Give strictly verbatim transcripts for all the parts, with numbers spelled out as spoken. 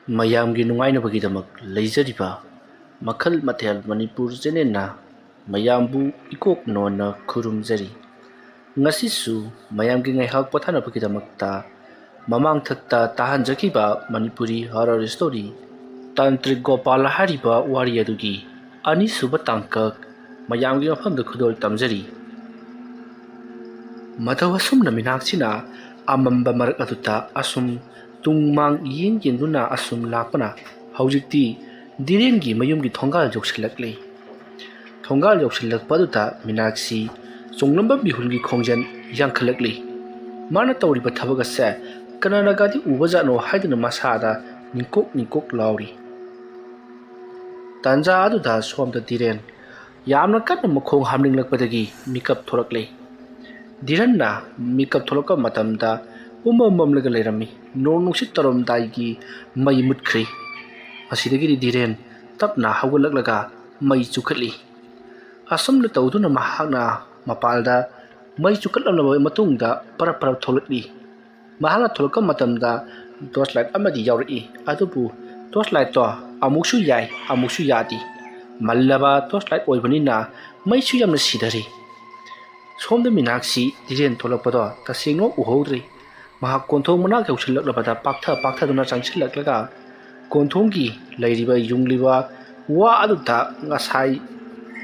ꯃꯌꯥꯝꯒꯤ ꯅꯨꯡꯉꯥꯏꯅꯕꯒꯤꯗꯃꯛ ꯂꯩꯖꯔꯤꯕ ꯃꯈꯜ ꯃꯊꯦꯜ ꯃꯅꯤꯄꯨꯔ ꯆꯦꯅꯦꯜꯅ ꯃꯌꯥꯝꯕꯨ ꯏꯀꯣꯛ ꯅꯣꯟꯅ ꯈꯨꯔꯨꯝꯖꯔꯤ꯫ ꯉꯁꯤꯁꯨ ꯃꯌꯥꯝꯒꯤ ꯉꯥꯏꯍꯥꯛ ꯄꯣꯊꯥꯅꯕꯒꯤꯗꯃꯛꯇ ꯃꯃꯥꯡꯊꯛꯇ ꯇꯥꯍꯟꯖꯈꯤꯕ ꯃꯅꯤꯄꯨꯔꯤ ꯍꯣꯔꯔ ꯁ꯭ꯇꯣꯔꯤ ꯇꯥꯟꯇ꯭ꯔꯤꯛ ꯒꯣꯄꯥꯜ ꯍꯥꯏꯔꯤꯕ ꯋꯥꯔꯤ ꯑꯗꯨꯒꯤ ꯑꯅꯤꯁꯨꯕ ꯇꯥꯡꯀꯛ ꯃꯌꯥꯝꯒꯤ ꯃꯐꯝꯗ ꯈꯨꯗꯣꯜ ꯇꯝꯖꯔꯤ꯫ ꯃꯇꯧ ꯑꯁꯨꯝꯅ ꯃꯤꯅꯥꯛꯁꯤꯅ ꯑꯃꯝꯕ ꯃꯔꯛ ꯑꯗꯨꯗ ꯑꯁꯨꯝ ꯇꯨꯡ ꯃꯥꯡ ꯌꯦꯡ ꯌꯦꯡꯗꯨꯅ ꯑꯁꯨꯝ ꯂꯥꯛꯄꯅ ꯍꯧꯖꯤꯛꯇꯤ ꯙꯤꯔꯦꯟꯒꯤ ꯃꯌꯨꯝꯒꯤ ꯊꯣꯡꯒꯥꯜ ꯌꯧꯁꯤꯜꯂꯛꯂꯦ꯫ ꯊꯣꯡꯒꯥꯜ ꯌꯧꯁꯤꯜꯂꯛꯄ ꯑꯗꯨꯗ ꯃꯤꯅꯥꯛꯁꯤ ꯆꯣꯡꯂꯝꯕ ꯃꯤꯍꯨꯜꯒꯤ ꯈꯣꯡꯖꯦꯜ ꯌꯥꯡꯈꯠꯂꯛꯂꯤ꯫ ꯃꯥꯅ ꯇꯧꯔꯤꯕ ꯊꯕꯛ ꯑꯁꯦ ꯀꯅꯥꯅꯒꯗꯤ ꯎꯕꯖꯥꯠꯅꯣ ꯍꯥꯏꯗꯨꯅ ꯃꯁꯥꯗ ꯅꯤꯡꯀꯣꯛ ꯅꯤꯡꯀꯣꯛ ꯂꯥꯎꯔꯤ꯫ ꯇꯥꯟꯖꯥ ꯑꯗꯨꯗ ꯁꯣꯝꯗ ꯙꯤꯔꯦꯟ ꯌꯥꯝꯅ ꯀꯟꯅ ꯃꯈꯣꯡ ꯍꯥꯝꯅꯤꯡꯂꯛꯄꯗꯒꯤ ꯃꯤꯀꯞ ꯊꯣꯛꯂꯛꯂꯦ꯫ ꯙꯤꯔꯦꯟꯅ ꯃꯤꯀꯞ ꯊꯣꯛꯂꯛꯄ ꯃꯇꯝꯗ ꯄꯨꯝꯃꯝ ꯃꯝꯂꯒ ꯂꯩꯔꯝꯃꯤ꯫ ꯅꯣꯡ ꯅꯨꯡꯁꯤꯠ ꯇꯧꯔꯝꯗꯥꯏꯒꯤ ꯃꯩ ꯃꯨꯠꯈ꯭ꯔꯤ꯫ ꯃꯁꯤꯗꯒꯤꯗꯤ ꯙꯤꯔꯦꯟ ꯇꯞꯅ ꯍꯧꯒꯠꯂꯛꯂꯒ ꯃꯩ ꯆꯨꯈꯠꯂꯤ꯫ ꯑꯁꯨꯝꯅ ꯇꯧꯗꯨꯅ ꯃꯍꯥꯛꯅ ꯃꯄꯥꯜꯗ ꯃꯩ ꯆꯨꯈꯠꯂꯝꯂꯕ ꯃꯇꯨꯡꯗ ꯄꯔꯞ ꯄꯔꯞ ꯊꯣꯛꯂꯛꯂꯤ꯫ ꯃꯍꯥꯛꯅ ꯊꯣꯛꯂꯛꯄ ꯃꯇꯝꯗ ꯇꯣꯔꯆ ꯂꯥꯏꯠ ꯑꯃꯗꯤ ꯌꯥꯎꯔꯛꯏ, ꯑꯗꯨꯕꯨ ꯇꯣꯔꯆ ꯂꯥꯏꯠꯇꯣ ꯑꯃꯨꯛꯁꯨ ꯌꯥꯏ, ꯑꯃꯨꯛꯁꯨ ꯌꯥꯗꯦ꯫ ꯃꯜꯂꯕ ꯇꯣꯔꯆ ꯂꯥꯏꯠ ꯑꯣꯏꯕꯅꯤꯅ ꯃꯩꯁꯨ ꯌꯥꯝꯅ ꯁꯤꯊꯔꯤ꯫ ꯁꯣꯝꯗ ꯃꯤꯅꯥꯛꯁꯤ ꯙꯤꯔꯦꯟ ꯊꯣꯛꯂꯛꯄꯗꯣ ꯇꯁꯦꯡꯅ ꯎꯍꯧꯗ꯭ꯔꯦ꯫ ꯃꯍꯥꯛ ꯀꯣꯟꯊꯣꯡ ꯃꯅꯥꯛ ꯌꯧꯁꯤꯜꯂꯛꯂꯕꯗ ꯄꯥꯛꯊ ꯄꯥꯛꯊꯗꯨꯅ ꯆꯪꯁꯤꯜꯂꯛꯂꯒ ꯀꯣꯟꯊꯣꯡꯒꯤ ꯂꯩꯔꯤꯕ ꯌꯨꯡꯂꯤꯕ ꯋꯥ ꯑꯗꯨꯗ ꯉꯁꯥꯏ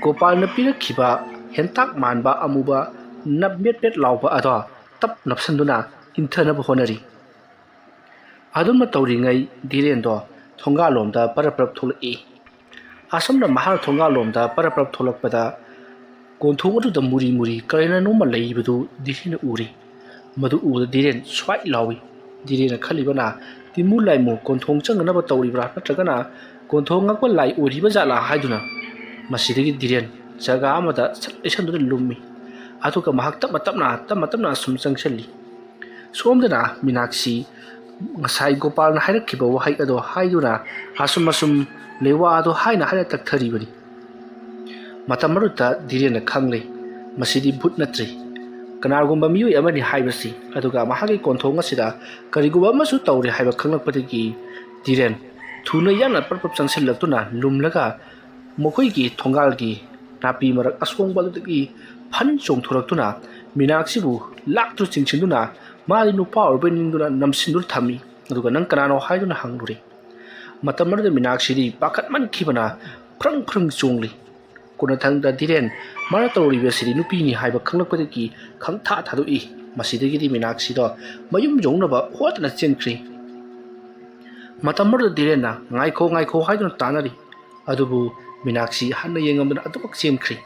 ꯒꯣꯄꯥꯜꯅ ꯄꯤꯔꯛꯈꯤꯕ ꯍꯦꯟꯇꯥꯛ ꯃꯥꯟꯕ ꯑꯃꯨꯕ ꯅꯞ ꯃꯦꯠ ꯃꯦꯠ ꯂꯥꯎꯕ ꯑꯗꯣ ꯇꯞ ꯅꯞꯁꯤꯟꯗꯨꯅ ꯏꯟꯊꯅꯕ ꯍꯣꯠꯅꯔꯤ꯫ ꯑꯗꯨꯝꯅ ꯇꯧꯔꯤꯉꯩ ꯙꯤꯔꯦꯟꯗꯣ ꯊꯣꯡꯒꯥꯜꯂꯣꯝꯗ ꯄꯔꯞ ꯄꯔꯞ ꯊꯣꯛꯂꯛꯏ꯫ ꯑꯁꯨꯝꯅ ꯃꯍꯥꯛ ꯊꯣꯡꯒꯥꯜꯂꯣꯝꯗ ꯄꯔꯞ ꯄꯔꯞ ꯊꯣꯛꯂꯛꯄꯗ ꯀꯣꯟꯊꯣꯡ ꯑꯗꯨꯗ ꯃꯨꯔꯤ ꯃꯨꯔꯤ ꯀꯔꯤꯅꯣꯃ ꯂꯩꯕꯗꯨ ꯙꯤꯔꯦꯟꯅ ꯎꯔꯤ꯫ ꯃꯗꯨ ꯎꯕꯗ ꯙꯤꯔꯦꯟ ꯁ꯭ꯋꯥꯏ ꯂꯥꯎꯏ꯫ ꯙꯤꯔꯦꯟꯅ ꯈꯜꯂꯤꯕꯅ ꯇꯤꯃꯨ ꯂꯥꯏꯃꯨ ꯀꯣꯟꯊꯣꯡ ꯆꯪꯅꯅꯕ ꯇꯧꯔꯤꯕ꯭ꯔꯥ ꯅꯠꯇ꯭ꯔꯒꯅ ꯀꯣꯟꯊꯣꯡ ꯉꯥꯛꯄ ꯂꯥꯏ ꯑꯣꯏꯔꯤꯕ ꯖꯥꯠꯂꯥ ꯍꯥꯏꯗꯨꯅ ꯃꯁꯤꯗꯒꯤ ꯙꯤꯔꯦꯟ ꯖꯒꯥ ꯑꯃꯗ ꯁꯠ ꯂꯩꯁꯟꯗꯨꯅ ꯂꯨꯝꯃꯤ꯫ ꯑꯗꯨꯒ ꯃꯍꯥꯛ ꯇꯞꯅ ꯇꯞꯅ ꯇꯞꯅ ꯇꯞꯅ ꯑꯁꯨꯝ ꯆꯪꯁꯤꯜꯂꯤ꯫ ꯁꯣꯝꯗꯅ ꯃꯤꯅꯥꯛꯁꯤ ꯉꯁꯥꯏ ꯒꯣꯄꯥꯜꯅ ꯍꯥꯏꯔꯛꯈꯤꯕ ꯋꯥꯍꯩ ꯑꯗꯣ ꯍꯥꯏꯗꯨꯅ ꯑꯁꯨꯝ ꯑꯁꯨꯝ ꯂꯩꯋꯥ ꯑꯗꯣ ꯍꯥꯏꯅ ꯍꯥꯏꯅ ꯇꯛꯊꯔꯤꯕꯅꯤ꯫ ꯃꯇꯝ ꯑꯗꯨꯗ ꯙꯤꯔꯦꯟꯅ ꯈꯪꯂꯦ, ꯃꯁꯤꯗꯤ ꯚꯨꯠ ꯅꯠꯇ꯭ꯔꯦ, ꯀꯅꯥꯒꯨꯝꯕ ꯃꯤꯑꯣꯏ ꯑꯃꯅꯤ ꯍꯥꯏꯕꯁꯤ꯫ ꯑꯗꯨꯒ ꯃꯍꯥꯛꯀꯤ ꯀꯣꯟꯊꯣꯡ ꯑꯁꯤꯗ ꯀꯔꯤꯒꯨꯝꯕ ꯑꯃꯁꯨ ꯇꯧꯔꯦ ꯍꯥꯏꯕ ꯈꯪꯂꯛꯄꯗꯒꯤ ꯙꯤꯔꯦꯟ ꯊꯨꯅ ꯌꯥꯡꯅ ꯄ꯭ꯔꯞ ꯄ꯭ꯔꯞ ꯆꯪꯁꯤꯜꯂꯛꯇꯨꯅ ꯂꯨꯝꯂꯒ ꯃꯈꯣꯏꯒꯤ ꯊꯣꯡꯒꯥꯜꯒꯤ ꯅꯥꯄꯤ ꯃꯔꯛ ꯑꯁꯣꯡꯕ ꯑꯗꯨꯗꯒꯤ ꯐꯟ ꯆꯣꯡꯊꯣꯔꯛꯇꯨꯅ ꯃꯤꯅꯥꯛꯁꯤꯕꯨ ꯂꯥꯛꯇꯨꯅ ꯆꯤꯡꯁꯤꯟꯗꯨꯅ ꯃꯥꯗꯤ ꯅꯨꯄꯥ ꯑꯣꯏꯔꯕꯣꯏ ꯅꯤꯡꯗꯨꯅ ꯅꯝꯁꯤꯟꯗꯨꯅ ꯊꯝꯃꯤ꯫ ꯑꯗꯨꯒ "ꯅꯪ ꯀꯅꯥꯅꯣ?" ꯍꯥꯏꯗꯨꯅ ꯍꯪꯂꯨꯔꯦ꯫ ꯃꯇꯝ ꯑꯗꯨꯗ ꯃꯤꯅꯥꯛꯁꯤꯗꯤ ꯄꯥꯈꯠꯃꯟꯈꯤꯕꯅ ꯐ꯭ꯔꯪ ꯐ꯭ꯔꯪ ꯆꯣꯡꯂꯤ꯫ ꯀꯣꯟꯅꯊꯪꯗ ꯙꯤꯔꯦꯟ ꯃꯥꯅ ꯇꯧꯔꯤꯕꯁꯤꯗꯤ ꯅꯨꯄꯤꯅꯤ ꯍꯥꯏꯕ ꯈꯪꯂꯛꯄꯗꯒꯤ ꯈꯪꯊꯥ ꯊꯥꯗꯣꯛꯏ꯫ ꯃꯁꯤꯗꯒꯤꯗꯤ ꯃꯤꯅꯥꯛꯁꯤꯗꯣ ꯃꯌꯨꯝ ꯌꯧꯅꯕ ꯍꯣꯠꯅ ꯆꯦꯟꯈ꯭ꯔꯦ꯫ ꯃꯇꯝ ꯑꯗꯨꯗ ꯙꯤꯔꯦꯟꯅ "ꯉꯥꯏꯈꯣ, ꯉꯥꯏꯈꯣ" ꯍꯥꯏꯗꯨꯅ ꯇꯥꯟꯅꯔꯤ꯫ ꯑꯗꯨꯕꯨ ꯃꯤꯅꯥꯛꯁꯤ ꯍꯟꯅ ꯌꯦꯡꯉꯝꯗꯅ ꯑꯗꯨꯃꯛ ꯆꯦꯟꯈ꯭ꯔꯦ꯫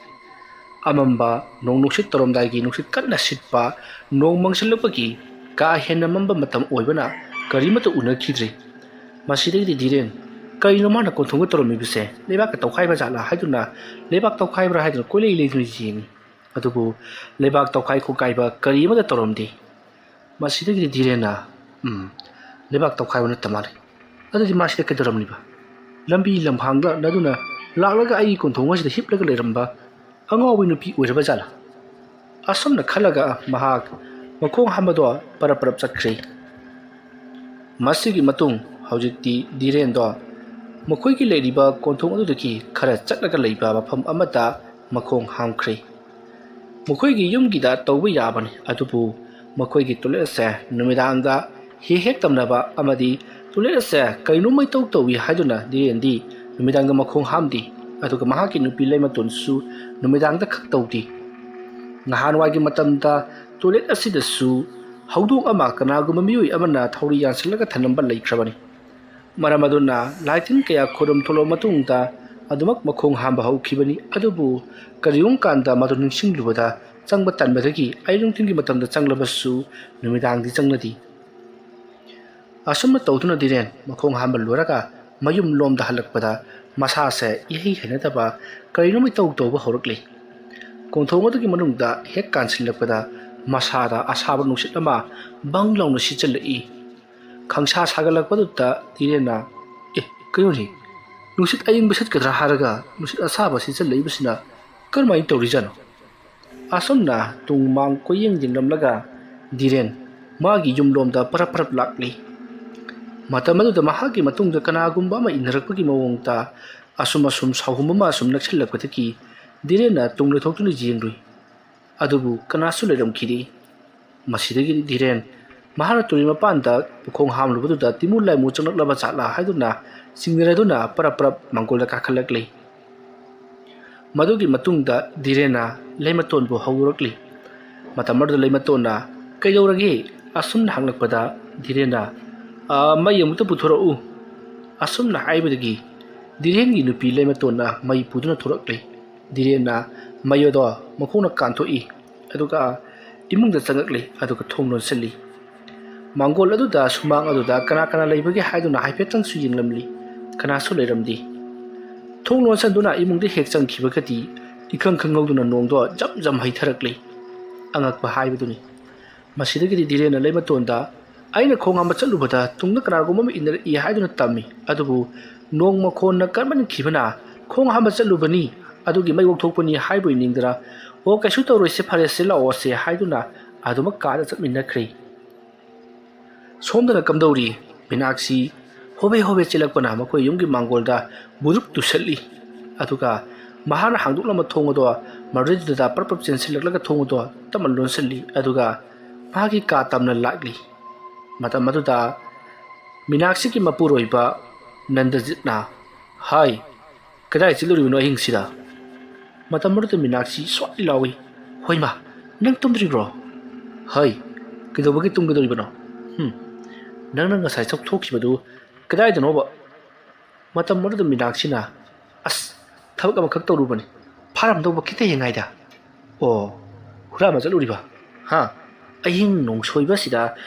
ꯑꯃꯝꯕ ꯅꯣꯡ ꯅꯨꯡꯁꯤꯠ ꯇꯧꯔꯝꯗꯥꯏꯒꯤ ꯅꯨꯡꯁꯤꯠ ꯀꯟꯅ ꯁꯤꯠꯄ ꯅꯣꯡ ꯃꯪꯁꯤꯜꯂꯛꯄꯒꯤ ꯀꯥ ꯍꯦꯟꯅ ꯃꯝꯕ ꯃꯇꯝ ꯑꯣꯏꯕꯅ ꯀꯔꯤꯃꯠꯇ ꯎꯅꯈꯤꯗ꯭ꯔꯦ꯫ ꯃꯁꯤꯗꯒꯤꯗꯤ ꯙꯤꯔꯦꯟ "ꯀꯔꯤꯅꯣ ꯃꯥꯅ ꯀꯣꯟꯊꯣꯡꯗ ꯇꯧꯔꯝꯃꯤꯕꯁꯦ? ꯂꯩꯕꯥꯛꯀ ꯇꯧꯈꯥꯏꯕ ꯖꯥꯠꯂꯥ?" ꯍꯥꯏꯗꯨꯅ ꯂꯩꯕꯥꯛ ꯇꯧꯈꯥꯏꯕ꯭ꯔꯥ ꯍꯥꯏꯗꯨꯅ ꯀꯣꯏꯂꯩ ꯂꯩꯗꯨꯅ ꯌꯦꯡꯉꯤ꯫ ꯑꯗꯨꯕꯨ ꯂꯩꯕꯥꯛ ꯇꯧꯈꯥꯏ ꯈꯣꯠꯀꯥꯏꯕ ꯀꯔꯤ ꯑꯃꯠꯇ ꯇꯧꯔꯝꯗꯦ꯫ ꯃꯁꯤꯗꯒꯤꯗꯤ ꯙꯤꯔꯦꯟꯅ "ꯎꯝ, ꯂꯩꯕꯥꯛ ꯇꯧꯈꯥꯏꯕ ꯅꯠꯇ ꯃꯥꯜꯂꯤ꯫ ꯑꯗꯨꯗꯤ ꯃꯥꯁꯤꯗ ꯀꯩꯗꯧꯔꯝꯂꯤꯕ? ꯂꯝꯕꯤ ꯂꯝꯍꯥꯡꯗ ꯅꯗꯨꯅ ꯂꯥꯛꯂꯒ ꯑꯩꯒꯤ ꯀꯣꯟꯊꯣꯡ ꯑꯁꯤꯗ ꯍꯤꯞꯂꯒ ꯂꯩꯔꯝꯕ ꯑꯉꯥꯎꯕꯤ ꯅꯨꯄꯤ ꯑꯣꯏꯔꯕ ꯖꯥꯠꯂꯥ?" ꯑꯁꯨꯝꯅ ꯈꯜꯂꯒ ꯃꯍꯥꯛ ꯃꯈꯣꯡ ꯍꯥꯝꯕꯗꯣ ꯄꯔꯞ ꯄꯔꯞ ꯆꯠꯈ꯭ꯔꯦ꯫ ꯃꯁꯤꯒꯤ ꯃꯇꯨꯡ ꯍꯧꯖꯤꯛꯇꯤ ꯙꯤꯔꯦꯟꯗꯣ ꯃꯈꯣꯏꯒꯤ ꯂꯩꯔꯤꯕ ꯀꯣꯟꯊꯣꯡ ꯑꯗꯨꯗꯒꯤ ꯈꯔ ꯆꯠꯂꯒ ꯂꯩꯕ ꯃꯐꯝ ꯑꯃꯗ ꯃꯈꯣꯡ ꯍꯥꯝꯈ꯭ꯔꯦ꯫ ꯃꯈꯣꯏꯒꯤ ꯌꯨꯝꯒꯤꯗ ꯇꯧꯕ ꯌꯥꯕꯅꯤ, ꯑꯗꯨꯕꯨ ꯃꯈꯣꯏꯒꯤ ꯇꯣꯏꯂꯦꯠ ꯑꯁꯦ ꯅꯨꯃꯤꯗꯥꯡꯗ ꯍꯦꯛ ꯍꯦꯛ ꯇꯝꯅꯕ ꯑꯃꯗꯤ ꯇꯣꯏꯂꯦꯠ ꯑꯁꯦ ꯀꯩꯅꯣꯝꯃ ꯏꯇꯧ ꯇꯧꯏ ꯍꯥꯏꯗꯨꯅ ꯙꯤꯔꯦꯟꯗꯤ ꯅꯨꯃꯤꯗꯥꯡꯗ ꯃꯈꯣꯡ ꯍꯥꯝꯗꯦ꯫ ꯑꯗꯨꯒ ꯃꯍꯥꯛꯀꯤ ꯅꯨꯄꯤ ꯂꯩꯃꯇꯣꯟꯁꯨ ꯅꯨꯃꯤꯗꯥꯡꯗ ꯈꯛ ꯇꯧꯗꯦ꯫ ꯅꯍꯥꯟꯋꯥꯏꯒꯤ ꯃꯇꯝꯗ ꯇꯣꯏꯂꯦꯠ ꯑꯁꯤꯗꯁꯨ ꯍꯧꯗꯣꯡ ꯑꯃ ꯀꯅꯥꯒꯨꯝꯕ ꯃꯤꯑꯣꯏ ꯑꯃꯅ ꯊꯧꯔꯤ ꯌꯥꯟꯁꯤꯜꯂꯒ ꯊꯅꯝꯕ ꯂꯩꯈ꯭ꯔꯕꯅꯤ꯫ ꯃꯔꯝ ꯑꯗꯨꯅ ꯂꯥꯏ ꯇꯤꯟ ꯀꯌꯥ ꯈꯨꯔꯨꯝ ꯊꯣꯛꯂꯕ ꯃꯇꯨꯡꯗ ꯑꯗꯨꯃꯛ ꯃꯈꯣꯡ ꯍꯥꯝꯕ ꯍꯧꯈꯤꯕꯅꯤ꯫ ꯑꯗꯨꯕꯨ ꯀꯔꯤꯒꯨꯝꯕ ꯀꯥꯟꯗ ꯃꯗꯨ ꯅꯤꯡꯁꯤꯡꯂꯨꯕꯗ ꯆꯪꯕ ꯇꯟꯕꯗꯒꯤ ꯑꯌꯨꯛ ꯅꯨꯡꯊꯤꯜꯒꯤ ꯃꯇꯝꯗ ꯆꯪꯂꯕꯁꯨ ꯅꯨꯃꯤꯗꯥꯡꯗꯤ ꯆꯪꯅꯗꯦ꯫ ꯑꯁꯨꯝꯅ ꯇꯧꯗꯨꯅ ꯙꯤꯔꯦꯟ ꯃꯈꯣꯡ ꯍꯥꯝꯕ ꯂꯣꯏꯔꯒ ꯃꯌꯨꯝ ꯂꯣꯝꯗ ꯍꯜꯂꯛꯄꯗ ꯃꯁꯥꯁꯦ ꯏꯍꯩ ꯍꯩꯅꯗꯕ ꯀꯔꯤꯅꯣꯝ ꯏꯇꯧ ꯇꯧꯕ ꯍꯧꯔꯛꯂꯤ꯫ ꯀꯣꯟꯊꯣꯡ ꯑꯗꯨꯒꯤ ꯃꯅꯨꯡꯗ ꯍꯦꯛ ꯀꯥꯟꯁꯤꯜꯂꯛꯄꯗ ꯃꯁꯥꯗ ꯑꯁꯥꯕ ꯅꯨꯡꯁꯤꯠ ꯑꯃ ꯕꯪ ꯂꯥꯎꯅ ꯁꯤꯠꯆꯜꯂꯛꯏ꯫ ꯈꯪꯁꯥ ꯁꯥꯒꯠꯂꯛꯄꯗꯨꯗ ꯙꯤꯔꯦꯟꯅ, "ꯑꯦ, ꯀꯩꯅꯣꯅꯦ? ꯅꯨꯡꯁꯤꯠ ꯑꯏꯪꯕ ꯁꯤꯠꯀꯗ꯭ꯔꯥ ꯍꯥꯏꯔꯒ ꯅꯨꯡꯁꯤꯠ ꯑꯁꯥꯕ ꯁꯤꯠꯆꯜꯂꯛꯏꯕꯁꯤꯅ ꯀꯔꯝꯍꯥꯏꯅ ꯇꯧꯔꯤꯖꯥꯠꯅꯣ?" ꯑꯁꯨꯝꯅ ꯇꯨꯡ ꯃꯥꯡ ꯀꯣꯏꯌꯦꯡ ꯌꯦꯡꯂꯝꯂꯒ ꯙꯤꯔꯦꯟ ꯃꯥꯒꯤ ꯌꯨꯝꯂꯣꯝꯗ ꯄꯔꯞ ꯄꯔꯞ ꯂꯥꯛꯂꯤ꯫ ꯃꯇꯝ ꯑꯗꯨꯗ ꯃꯍꯥꯛꯀꯤ ꯃꯇꯨꯡꯗ ꯀꯅꯥꯒꯨꯝꯕ ꯑꯃ ꯏꯟꯅꯔꯛꯄꯒꯤ ꯃꯑꯣꯡꯗ ꯑꯁꯨꯝ ꯑꯁꯨꯝ ꯁꯥꯎꯍꯨꯝ ꯑꯃ ꯑꯁꯨꯝ ꯅꯛꯁꯤꯜꯂꯛꯄꯗꯒꯤ ꯙꯤꯔꯦꯟꯅ ꯇꯨꯡ ꯂꯣꯏꯊꯣꯛꯇꯨꯅ ꯌꯦꯡꯂꯨꯏ꯫ ꯑꯗꯨꯕꯨ ꯀꯅꯥꯁꯨ ꯂꯩꯔꯝꯈꯤꯗꯦ꯫ ꯃꯁꯤꯗꯒꯤꯗꯤ ꯙꯤꯔꯦꯟ ꯃꯍꯥꯛꯅ ꯇꯨꯔꯦꯜ ꯃꯄꯥꯟꯗ ꯃꯈꯣꯡ ꯍꯥꯝꯂꯨꯕꯗꯨꯗ ꯇꯤꯃꯨ ꯂꯥꯏꯃꯨ ꯆꯪꯂꯛꯂꯕ ꯖꯥꯠꯂꯥ ꯍꯥꯏꯗꯨꯅ ꯆꯤꯡꯅꯔꯗꯨꯅ ꯄꯔꯞ ꯄꯔꯞ ꯃꯥꯡꯒꯣꯜꯗ ꯀꯥꯈꯠꯂꯛꯂꯤ꯫ ꯃꯗꯨꯒꯤ ꯃꯇꯨꯡꯗ ꯙꯤꯔꯦꯟꯅ ꯂꯩꯃꯇꯣꯟꯕꯨ ꯍꯧꯗꯣꯔꯛꯂꯤ꯫ ꯃꯇꯝ ꯑꯗꯨꯗ ꯂꯩꯃꯇꯣꯟꯅ "ꯀꯩꯗꯧꯔꯒꯦ?" ꯑꯁꯨꯝꯅ ꯍꯪꯂꯛꯄꯗ ꯙꯤꯔꯦꯟꯅ "ꯑ, ꯃꯩ ꯑꯃꯨꯛꯇ ꯄꯨꯊꯣꯔꯛꯎ" ꯑꯁꯨꯝꯅ ꯍꯥꯏꯕꯗꯒꯤ ꯙꯤꯔꯦꯟꯒꯤ ꯅꯨꯄꯤ ꯂꯩꯃꯇꯣꯟꯅ ꯃꯩ ꯄꯨꯗꯨꯅ ꯊꯣꯔꯛꯂꯤ꯫ ꯙꯤꯔꯦꯟꯅ ꯃꯩ ꯑꯗꯣ ꯃꯈꯣꯡꯅ ꯀꯥꯟꯊꯣꯛꯏ꯫ ꯑꯗꯨꯒ ꯏꯃꯨꯡꯗ ꯆꯪꯉꯛꯂꯤ꯫ ꯑꯗꯨꯒ ꯊꯣꯡ ꯂꯣꯟꯁꯤꯜꯂꯤ꯫ ꯃꯥꯡꯒꯣꯜ ꯑꯗꯨꯗ ꯁꯨꯃꯥꯡ ꯑꯗꯨꯗ ꯀꯅꯥ ꯀꯅꯥ ꯂꯩꯕꯒꯦ ꯍꯥꯏꯗꯨꯅ ꯍꯥꯏꯐꯦꯠꯇꯪꯁꯨ ꯌꯦꯡꯂꯝꯂꯤ꯫ ꯀꯅꯥꯁꯨ ꯂꯩꯔꯝꯗꯦ꯫ ꯊꯣꯡ ꯂꯣꯟꯁꯤꯟꯗꯨꯅ ꯏꯃꯨꯡꯗ ꯍꯦꯛ ꯆꯪꯈꯤꯕꯒꯗꯤ ꯏꯈꯪ ꯈꯪꯍꯧꯗꯅ ꯅꯣꯡꯗꯣ ꯖꯝ ꯖꯝ ꯍꯩꯊꯔꯛꯂꯤ꯫ ꯑꯉꯛꯄ ꯍꯥꯏꯕꯗꯨꯅꯤ꯫ ꯃꯁꯤꯗꯒꯤꯗꯤ ꯙꯤꯔꯦꯟꯅ ꯂꯩꯃꯇꯣꯟꯗ "ꯑꯩꯅ ꯈꯣꯡ ꯍꯥꯝꯕ ꯆꯠꯂꯨꯕꯗ ꯇꯨꯡꯗ ꯀꯅꯥꯒꯨꯝꯕ ꯑꯃ ꯏꯟꯅꯔꯛꯏ" ꯍꯥꯏꯗꯨꯅ ꯇꯝꯃꯤ꯫ ꯑꯗꯨꯕꯨ ꯅꯣꯡ ꯃꯈꯣꯟꯅ ꯀꯟꯃꯟꯈꯤꯕꯅ "ꯈꯣꯡ ꯍꯥꯝꯕ ꯆꯠꯂꯨꯕꯅꯤ, ꯑꯗꯨꯒꯤ ꯃꯩ ꯋꯥꯛꯊꯣꯛꯄꯅꯤ" ꯍꯥꯏꯕꯣꯏ ꯅꯤꯡꯗꯅ "ꯑꯣ, ꯀꯩꯁꯨ ꯇꯧꯔꯣꯏꯁꯦ, ꯐꯔꯦꯁꯦ, ꯂꯥꯛꯑꯣꯁꯦ" ꯍꯥꯏꯗꯨꯅ ꯑꯗꯨꯃꯛ ꯀꯥꯗ ꯆꯠꯃꯤꯟꯅꯈ꯭ꯔꯦ꯫ ꯁꯣꯝꯗꯅ ꯀꯝꯗꯧꯔꯤ? ꯃꯤꯅꯥꯛꯁꯤ ꯍꯣꯕꯦ ꯍꯣꯕꯦ ꯆꯦꯜꯂꯛꯄꯅ ꯃꯈꯣꯏ ꯌꯨꯝꯒꯤ ꯃꯥꯡꯒꯣꯜꯗ ꯕꯨꯔꯨꯞ ꯇꯨꯁꯠꯂꯤ꯫ ꯑꯗꯨꯒ ꯃꯍꯥꯛꯅ ꯍꯥꯡꯗꯣꯛꯂꯝꯕ ꯊꯣꯡ ꯑꯗꯣ ꯃꯗꯨꯗꯩꯗꯨꯗ ꯄꯔꯞ ꯄꯔꯞ ꯆꯦꯟꯁꯤꯜꯂꯛꯂꯒ ꯊꯣꯡ ꯑꯗꯣ ꯇꯞꯅ ꯂꯣꯟꯁꯤꯜꯂꯤ꯫ ꯑꯗꯨꯒ ꯃꯍꯥꯛꯀꯤ ꯀꯥ ꯇꯝꯅ ꯂꯥꯛꯂꯤ꯫ ꯃꯇꯝ ꯑꯗꯨꯗ ꯃꯤꯅꯥꯛꯁꯤꯒꯤ ꯃꯄꯨꯔꯣꯏꯕ ꯅꯟꯗꯖꯤꯠꯅ, "ꯍꯥꯏ, ꯀꯗꯥꯏ ꯆꯠꯂꯨꯔꯤꯕꯅꯣ ꯑꯍꯤꯡꯁꯤꯗ?" ꯃꯇꯝ ꯑꯗꯨꯗ ꯃꯤꯅꯥꯛꯁꯤ ꯁ꯭ꯋꯥꯏ ꯂꯥꯎꯏ, "ꯍꯣꯏꯃ, ꯅꯪ ꯇꯨꯝꯗ꯭ꯔꯤꯕ꯭ꯔꯣ?" "ꯍꯩ, ꯀꯩꯗꯧꯕꯒꯤ ꯇꯨꯝꯒꯗꯧꯔꯤꯕꯅꯣ? ꯍꯨꯝ, ꯅꯪꯅ ꯉꯁꯥꯏ ꯆꯠꯊꯣꯛꯈꯤꯕꯗꯨ ꯀꯗꯥꯏꯗꯅꯣꯕ?" ꯃꯇꯝ ꯑꯗꯨꯗ ꯃꯤꯅꯥꯛꯁꯤꯅ, "ꯑꯁ, ꯊꯕꯛ ꯑꯃꯈꯛ ꯇꯧꯔꯨꯕꯅꯤ, ꯐꯥꯔꯝꯗꯧꯕ ꯈꯤꯇ ꯌꯦꯡꯉꯥꯏꯗ꯫" "ꯑꯣ, ꯍꯨꯔꯥꯟꯕ ꯆꯠꯂꯨꯔꯤꯕ? ꯍꯥ? ꯑꯍꯤꯡ ꯅꯣꯡꯁꯣꯏꯕꯁꯤꯗ